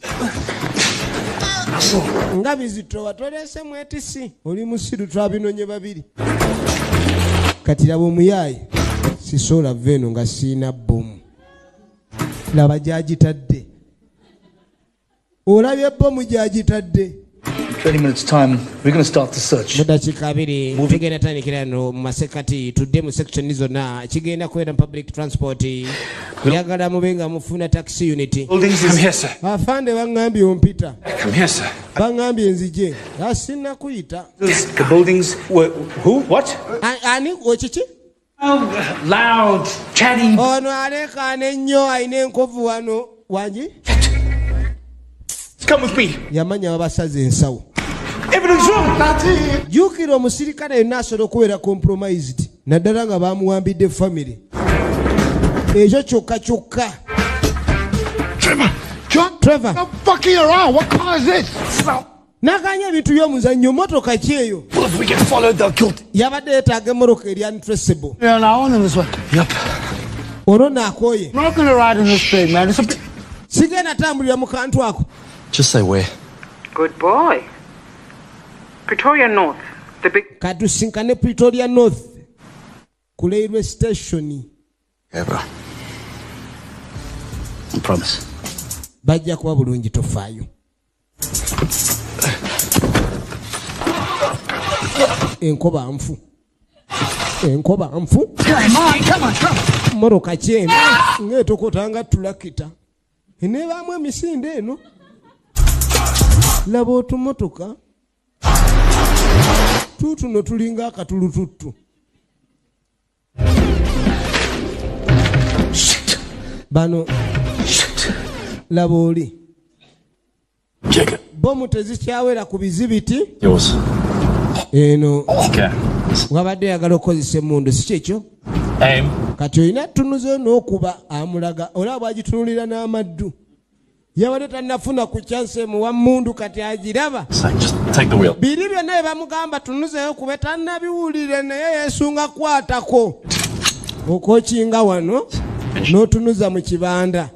Speaker 1: nga bizitowa. Tolese mwetisi, oli musiru, twabinonye babiri. Kati laba omuyaayi, sisobola va eno nga siina bomu. Laba gyagitadde, olabye bomu gyagitadde.
Speaker 15: 20 minutes' time, we're going to start the search.
Speaker 1: Mu dakiika 20 tugenda tandikira no mu masekati, tudde mu section zonna. Kigenda kubeera mu public transport, njagala mube nga mufuna taxi unit.
Speaker 3: Buildings is... Come here, sir.
Speaker 1: Afande, baŋŋambye ompita.
Speaker 3: Come here, sir.
Speaker 1: Baŋŋambye nzije, asinakuyita.
Speaker 15: The buildings were... Who? What?
Speaker 1: Ani okiki?
Speaker 3: Loud, chatty.
Speaker 1: Ono aleekaana ennyo, alina enkovu wano wangi.
Speaker 15: Come with me.
Speaker 1: Yamanya babasaze ensawo.
Speaker 15: Evidence room.
Speaker 1: Jjukira omusirikale yenna asobola okubeera compromised, naddala nga bamuwambidde family, ekyo kyokka kyokka.
Speaker 8: Trevor! John!
Speaker 1: Trevor!
Speaker 8: Stop fucking around! What car is this?
Speaker 1: Naganya ebintu by'omuzannyo, motoka ki eyo?
Speaker 13: Well, if we get followed, they'll kill.
Speaker 1: Yabadde yeetaaga emmotoka eri untraceable.
Speaker 8: Yeah, now on in this one.
Speaker 13: Yep.
Speaker 1: Olwo naakooye.
Speaker 8: I'm not gonna ride in this thing, man. It's a
Speaker 1: Sigenda tambulira mu kantu ako.
Speaker 13: Just say where.
Speaker 4: Good boy. Pretoria North. The big.
Speaker 1: Katusinkane Pretoria North ku railway station.
Speaker 7: Yeah, bro. I promise.
Speaker 1: Bajja kuba bulungi, tofaayo. Enkoba nfu, enkoba nfu.
Speaker 7: Come on, come on, come on.
Speaker 1: Mmotoka kyeno ng'etokota nga tulakita, eneebaamu emisinde eno. Laba otumotoka tuutuno, tulinga akatulututtu. Bano laba oli.
Speaker 3: Jacob.
Speaker 1: Bomu tezikyawera ku bizibiti.
Speaker 3: Yours.
Speaker 1: Eno.
Speaker 3: Okay.
Speaker 1: Wabadde oyagala okukozesa emmundu, si kyekyo?
Speaker 3: Aim.
Speaker 1: Kati olina tunuzeyo n'okuba amulaga, olaba bwagitunulira n'amaddu. Yabadde tannafuna ku chance emuwa mmundu, kati agiraba.
Speaker 3: So just take the wheel.
Speaker 1: Biri byonna bye bamugamba tunuzeyo kube tannabiwulire, naye yeesunga kwatako okokinga wano n'otunuza mu kibanda.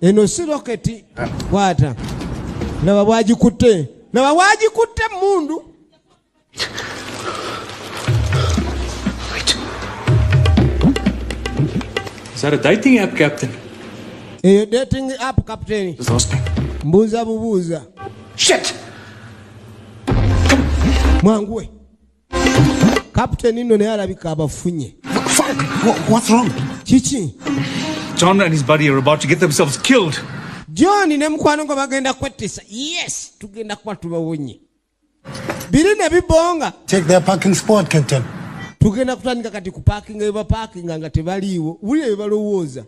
Speaker 1: Eno si roketi, kwata. Laba bwagikutte, laba bwagikutte emmundu.
Speaker 9: Is that a dating app, Captain?
Speaker 1: Eyo dating app, captain?
Speaker 3: Just asking.
Speaker 1: Mbuuza bubuuza.
Speaker 3: Shit!
Speaker 1: Mwanguwe captain nno, naye alabika abafunye.
Speaker 5: Fuck! What's wrong?
Speaker 1: Kiki?
Speaker 15: John and his buddy are about to get themselves killed.
Speaker 1: John ne mukwano gwe bagenda kwettisa. Yes, tugenda kuba tubawonye biri ne bibonga.
Speaker 8: Take their parking spot, Captain.
Speaker 1: Tugenda kutandika kati kupaakinga we bapaakinga nga tebaliiwo. Wulira bye balowooza,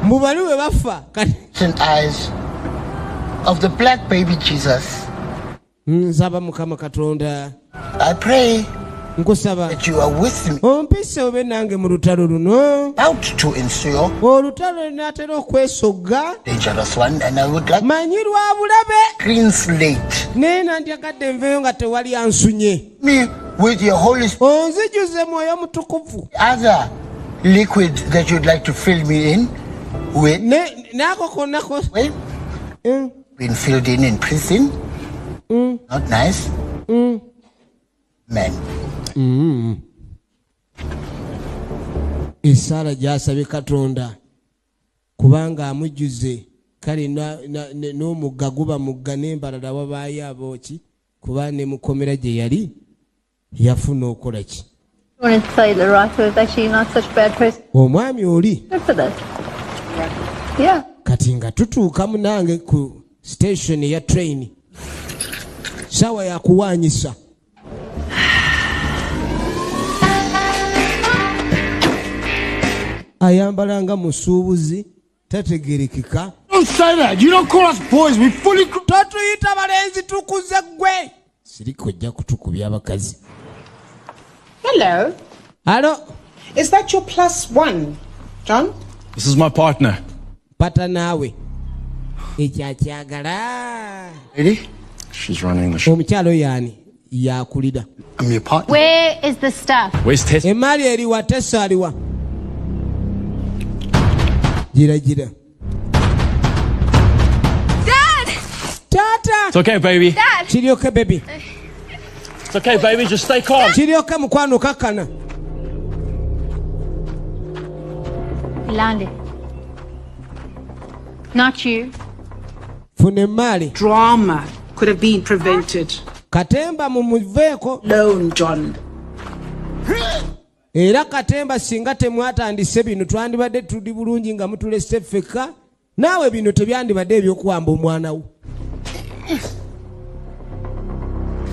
Speaker 1: mubali we bafa kati.
Speaker 7: Eyes of the black baby Jesus.
Speaker 1: Nsaba Mukama Katonda.
Speaker 7: I pray
Speaker 1: Nkusaba
Speaker 7: that you are with me.
Speaker 1: Ompise obe nange mu lutalo luno.
Speaker 7: Out to ensure
Speaker 1: Olutalo lunaatera okwesogga.
Speaker 7: Dangerous one, and I would like
Speaker 1: Manyi lwa bulabe.
Speaker 7: Clean slate.
Speaker 1: Naye nandyagadde nveeyo nga tewali ansunye.
Speaker 7: Me with your Holy Spirit.
Speaker 1: Onzijuze Mwoyo Mutukuvu.
Speaker 7: Other liquid that you'd like to fill me in with.
Speaker 1: N'ako konna ko.
Speaker 7: Well, been filled in prison. Not nice. Man.
Speaker 1: Esaala gy'asabye Katonda kubanga amujjuze, kale n'omugga guba mugga n'embalala wabaayo abooki, kuba ne mukomera gye yali yafuna okola ki.
Speaker 11: I want to say the writer was actually not such a bad person.
Speaker 1: Omwami oli.
Speaker 11: Good for that. Yeah.
Speaker 1: Kati nga tutuuka munange ku station ya train, sawa ya kuwanyisa. Ayambala nga musuubuzi, tategerekeka.
Speaker 8: Don't say that. You don't call us boys. We fully
Speaker 1: Totuyita balenzi, tukuze ggwe. Siriko ojja kutukubya abakazi.
Speaker 4: Hello.
Speaker 1: Hello.
Speaker 4: Is that your plus one, John?
Speaker 3: This is my partner.
Speaker 1: Pata naawe ekyakyagala.
Speaker 8: Lady? She's running the show.
Speaker 1: Omukyalo yaani yakulira.
Speaker 8: I'm your partner.
Speaker 11: Where is the stuff?
Speaker 3: Where's Tess?
Speaker 1: Emaali eriwa? Tesa aliwa? Gira gira.
Speaker 11: Dad!
Speaker 1: Taata!
Speaker 9: It's okay, baby.
Speaker 11: Dad!
Speaker 1: Kiryoke baby.
Speaker 9: It's okay, baby. Just stay calm.
Speaker 1: Kiryoke mukwano kakkana.
Speaker 6: Landed. Not you.
Speaker 1: Funa emaali.
Speaker 4: Drama could have been prevented.
Speaker 1: Katemba mumuveeko.
Speaker 4: Alone, John.
Speaker 1: Era katemba singa temwatandise bino twandibadde tuli bulungi nga mutulese ffekka, naawe bino tebyandibadde ebyokuwamba omwana wo.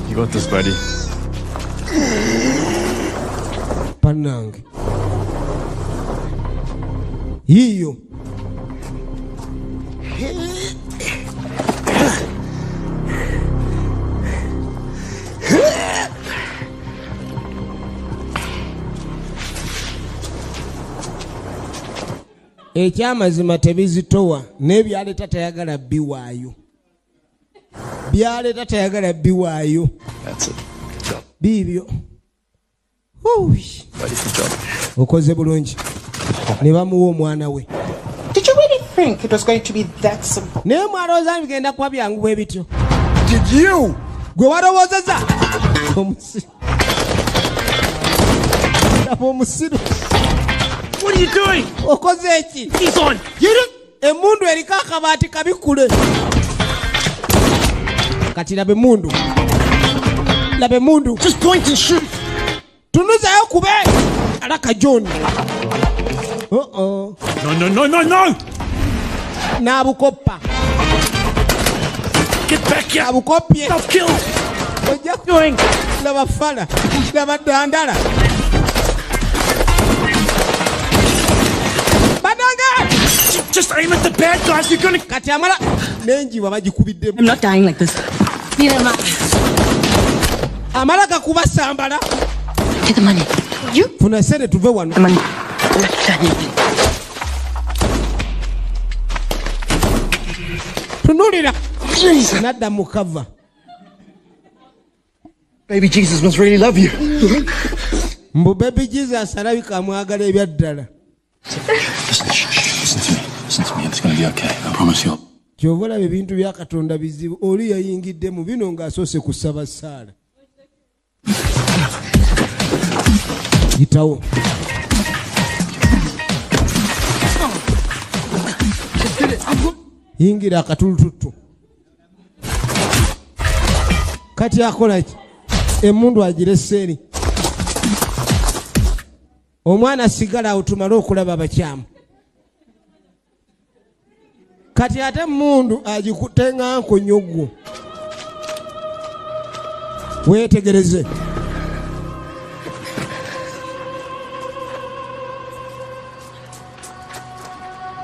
Speaker 3: You got this, buddy.
Speaker 1: Bannange. Yiyo. Ekyamazima tebizitowa n'ebyaleeta tayagala biwaayo. Byaleeta tayagala biwaayo.
Speaker 3: That's it. Good job.
Speaker 1: Biibyo. Wuuyi.
Speaker 3: Buddy, good job.
Speaker 1: Okoze bulungi. Ne bamuwa omwana we.
Speaker 14: Did you really think it was going to be that simple?
Speaker 1: Naye mwalowooza bigenda kuba byangu bwe bityo.
Speaker 8: Did you?
Speaker 1: Gwe walowoozezza? Omusiru. Laba omusiru.
Speaker 9: What are you doing?
Speaker 1: Okoze eki?
Speaker 9: He's on.
Speaker 1: Emmundu eriko akabaati kabikkule. Kati laba emmundu. Laba emmundu.
Speaker 9: Just point and shoot.
Speaker 1: Tunuzayo kube. Alaka John. Uh-oh.
Speaker 9: No, no, no, no, no.
Speaker 1: N'abukoppa.
Speaker 9: Get back here.
Speaker 1: Abukopye.
Speaker 9: I've killed.
Speaker 1: Ojja doing. Laba fala. Laba dandala. Bananga!
Speaker 9: Just aim at the bad guys. You're gonna.
Speaker 1: Kati amala n'enjiwa bagikubiddemu.
Speaker 10: I'm not dying like this.
Speaker 6: Neither am I.
Speaker 1: Amala gakubasambala.
Speaker 10: Get the money.
Speaker 6: You?
Speaker 1: Funa ssente tuve wano.
Speaker 10: The money.
Speaker 1: Tunuulira. Nadda mu kava.
Speaker 13: Baby Jesus must really love you.
Speaker 1: Mbu baby Jesus alabika amwagala ebya ddala.
Speaker 3: Listen, shh, shh, listen to me. Listen to me. It's gonna be okay. I promise you.
Speaker 1: Ky'ova olaba ebintu bya Katonda bizibu. Oli yayingidde mu bino ng'asoose kusaba ssaala. Yitawo. Yingira akatulututtu. Kati akola ki? Emmundu agirese eri. Omwana sigala awo tumale okulaba abakyamu. Kati ate emmundu agikutte nga nkunyuggu. Weetegereze.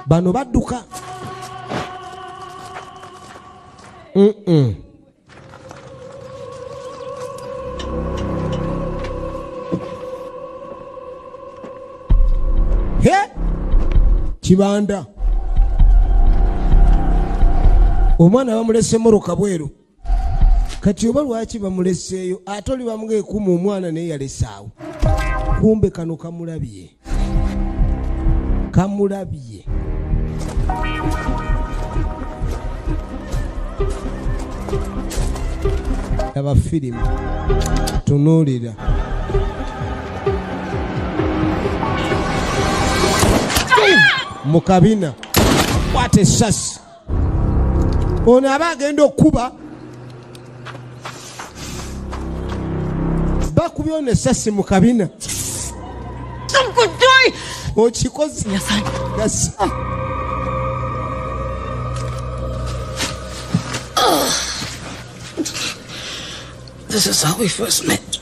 Speaker 1: Bano badduka. He? Kibanda. Omwana bamulese mmotoka bweru. Kati oba lwaki bamuleseeyo ate oli bamugeekuuma omwana naye yalesaawo. Kumbe kano kamulabye. Kamulabye. Laba firimu. Tunuulira. Mu kabina. Kwata essasi. Ono aba agenda okuba. Bakubye ono essasi mu kabina. Okikoze. Yasa.
Speaker 7: This is how we first met.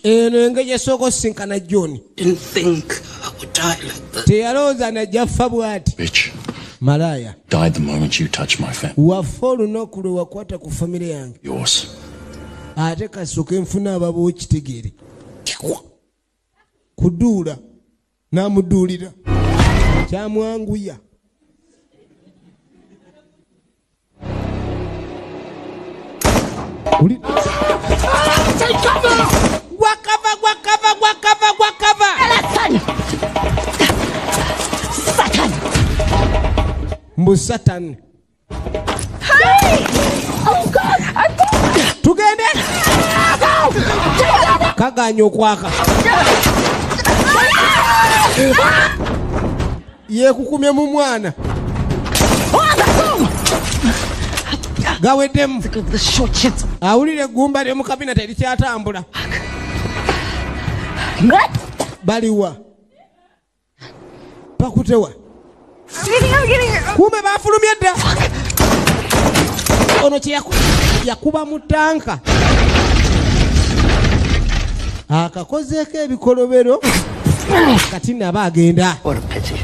Speaker 1: Eno engeri esooka osisinkana John.
Speaker 7: Didn't think I would die like this.
Speaker 1: Teyalowooza najja ffa bw'ati.
Speaker 3: Bitch.
Speaker 1: Malaya.
Speaker 3: Died the moment you touched my family.
Speaker 1: Wafa olunaku lwe wakwata ku famire yange.
Speaker 3: Yours.
Speaker 1: Ate kasooke nfuna ababa okitegeere. Kuduula. N'amuduulira. Kyamwanguya.
Speaker 7: Take cover!
Speaker 1: Gwakava, gwakava, gwakava, gwakava.
Speaker 6: Satan!
Speaker 1: Mbu Satan.
Speaker 11: Hey! Oh God!
Speaker 1: Tugende! Kaganya okwaka. Yekukumye mu mwana. Gaweddemu. Awulira eggumba ly'omu kabina terikyatambula. Baliwa. Bakutewa. Kumbe bafulumye dda. Ono kye yakuba mu ttanka. Akakozeeko ebikolobero. Kati naba agenda.
Speaker 8: What a pity.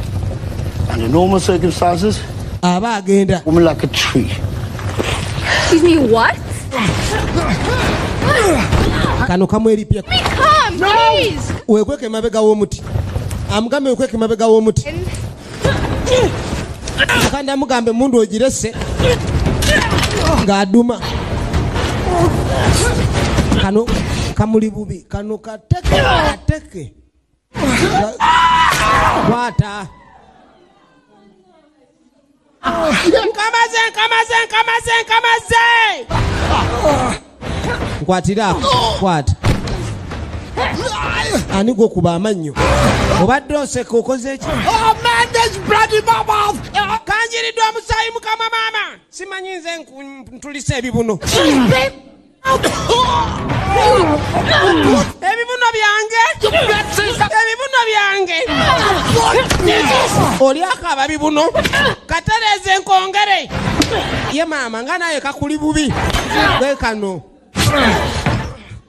Speaker 8: Under normal circumstances,
Speaker 1: aba agenda.
Speaker 8: Woman like a tree.
Speaker 11: Excuse me, what?
Speaker 1: Kano kamweripya.
Speaker 11: Come, please.
Speaker 1: Wekweke mabega w'omuti. Amugambe wekweke mabega w'omuti. Kandi amugambe mundu ogirese ng'aduma. Kano kamuli bubi. Kano kateke kateke. Kwata. Nkamaze, nkamaze, nkamaze, nkamaze. Nkwatira, kwata. Ani gwokuba amannyo? Obadde oseka okoze ki?
Speaker 7: Oh man, there's blood in my mouth.
Speaker 1: Kanjiriddwa omusaayi mukama maama. Simanyi nze ntulisa ebibuno. Ebibuno byange. Ebibuno byange. Oli akaaba bibuno. Katereeze enkongere. Ye maama nga naye kakuli bubi. Gwe kano.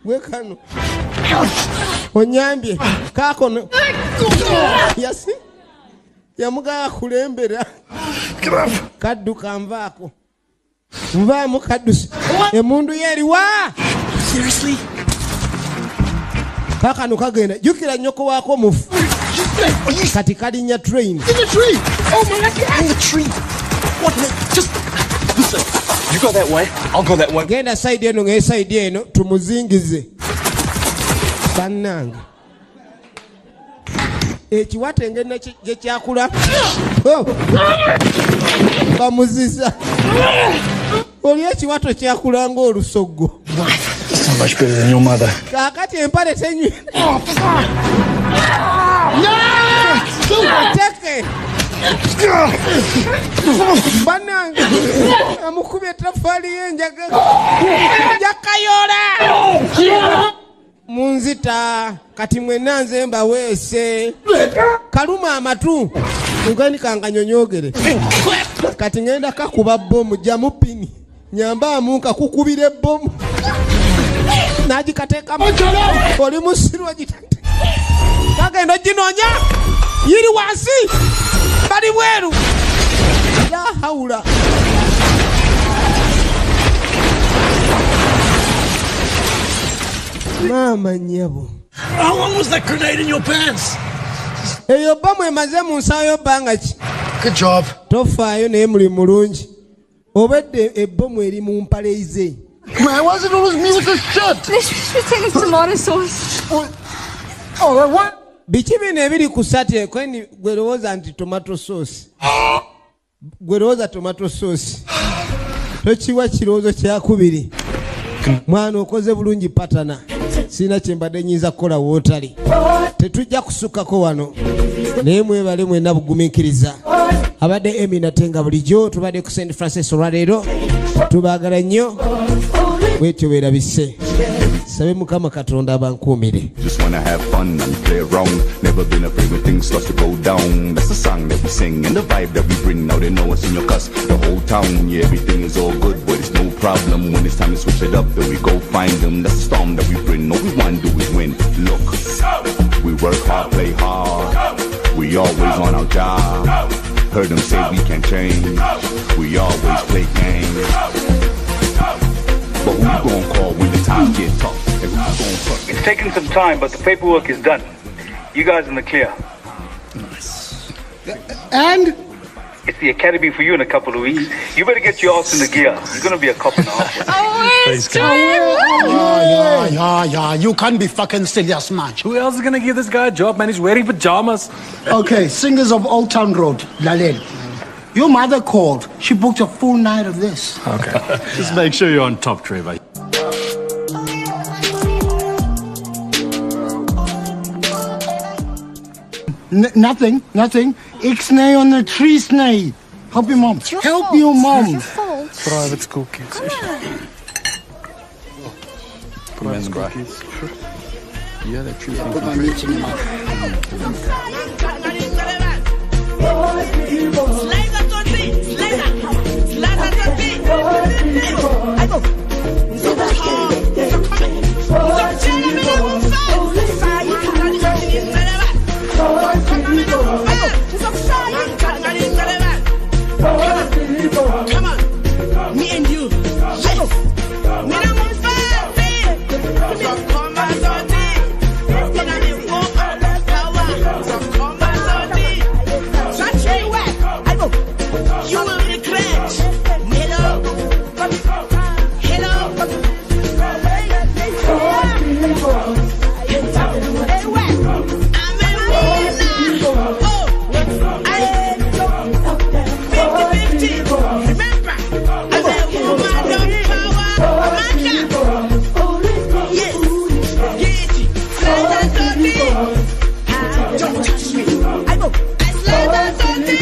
Speaker 1: Gwe kano. Onyambye kakono. Yasi. Yamugaa kulembera. Kadduka nvaako. Nvaamu kaddusi. Emundu ye eriwa.
Speaker 3: Seriously?
Speaker 1: Kakano kagenda. Jjukira nnyoko waako mufu. Kati kalinnya train.
Speaker 8: In the tree. Oh my God.
Speaker 3: In the tree. What? Just listen. You go that way, I'll go that way.
Speaker 1: Genda side eno ng'e side eno tumuzingize. Bannange. Ekiwato engeri gye kyakula. Bamuziza. Oli ekiwato kyakula ng'olusoggo.
Speaker 3: So much better than your mother.
Speaker 1: Kaakati empale tenywi. Teke. Bannange. Amukubye ettaffaali y'enjaga. Jakayoola. Munzita kati mwenna nze mbaweese. Kaluma amatu. Ngani kanganyonyogere. Kati ngenda kakuba bbomu jjamu pini. Nyambaamu nkakukubira ebbomu. N'agikateekamu. Oli musiru ogitante. Kagenda oginoonya. Yiri wansi. Bali bweru. La haula. Maama nnyabo.
Speaker 3: How long was that grenade in your pants?
Speaker 1: Eyo bbomu emaze mu nsawo yo bbanga ki?
Speaker 8: Good job.
Speaker 1: Tofaayo naye muli mulungi. Obedde ebbomu eri mu mpale ze.
Speaker 8: Man, why is it always me with this shit?
Speaker 11: Let's just pretend it's tomato sauce.
Speaker 8: Oh, what?
Speaker 1: Biki bino ebiri ku ssati kweni gwe lowooza nti tomato sauce. Gwe lowooza tomato sauce. Tokiwa kirowoozo kyakubiri. Mwana okoze bulungi patana. Sirina kye mbadde nnyinza kukola wootali. Tetujja kusukkako wano. Naye mwebale mwenna bugumiikiriza. Abadde Emmy nate nga bulijjo tubadde ku St. Francis olwaleero. Tubaagala nnyo. Bwetyo weerabise. Sabe Mukama Katonda abankuumire.
Speaker 16: Just wanna have fun and play around. Never been afraid when things start to go down. That's the song that we sing and the vibe that we bring. Now they know us in your cuss, the whole town. Yeah, everything is all good, but it's no problem. When it's time to switch it up, then we go find them. That's the storm that we bring. All we wanna do is win. Look, we work hard, play hard. We always on our job. Heard them say we can't change. We always play games. But who you gonna call when the times get tough? And who you gonna trust?
Speaker 2: It's taken some time, but the paperwork is done. You guys in the clear.
Speaker 8: Nice. And?
Speaker 2: It's the academy for you in a couple of weeks. You better get your ass in the gear. You're going to be a cop and a half.
Speaker 8: Oh, yeah. You can't be fucking serious, man.
Speaker 9: Who else is going to give this guy a job, man? He's wearing pajamas.
Speaker 8: Okay, singers of Old Town Road, Lalel. Your mother called. She booked a full night of this.
Speaker 3: Okay. Just make sure you're on top, Trevor.
Speaker 8: Nothing. Ixnay on the tree, snay. Help your mom. Help your mom.
Speaker 6: It's your fault.
Speaker 9: Private school kids. Private school kids.
Speaker 3: Yeah, that tree.
Speaker 7: Put my meat in your mouth.
Speaker 14: Come on, me and you. Yes. You will regret. Hello. Hello. I'm a winner. Oh, I 50-50. Remember, I'm a woman of power. Amanda. Yes. Get it. Don't touch me. I go. I slide on something.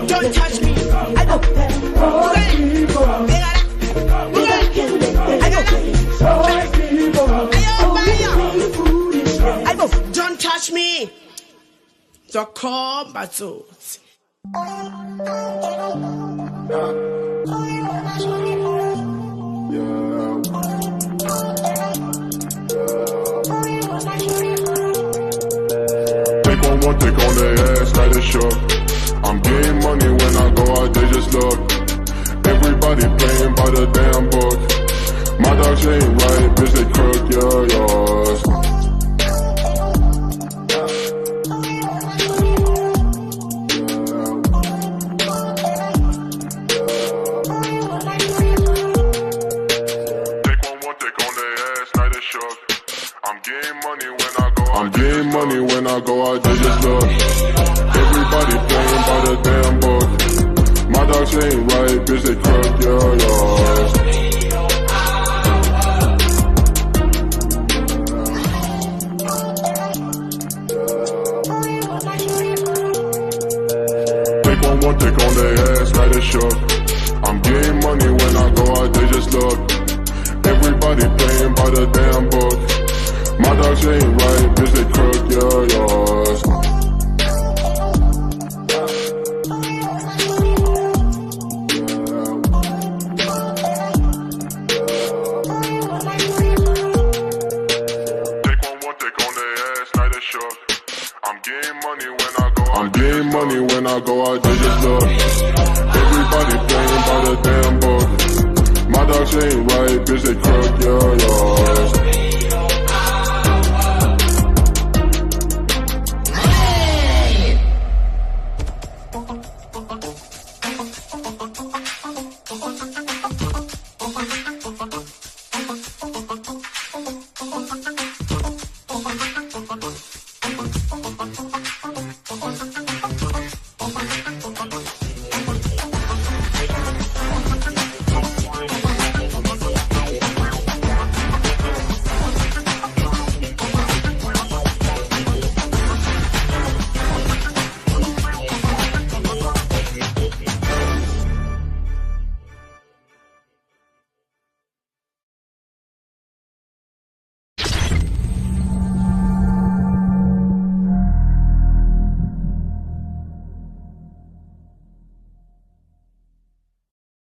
Speaker 14: Don't touch me. I go. I go. Don't touch me. So come, Batsotsi.
Speaker 16: Take on one, take on their ass, like a shook. I'm getting money when I go out, they just look. Everybody playing by the damn book. My dogs ain't right, bitch, they crook, yeah, yeah. Take on one, take on their ass, like a shook. I'm getting money when I go out. I'm getting money when I go out, they just look. Everybody playing by the damn book. My dogs ain't right, bitch, they crook, yeah, yeah. Take on one, take on their ass, like a shook. I'm getting money when I go out, they just look. Everybody playing by the damn book. My dogs ain't right, bitch, they crook, yeah, yeah. Take on one, take on their ass, like a shook. I'm getting money when I go out. I'm getting money when I go out, they just look. Everybody playing by the damn book. My dogs ain't right, bitch, they crook, yeah, yeah.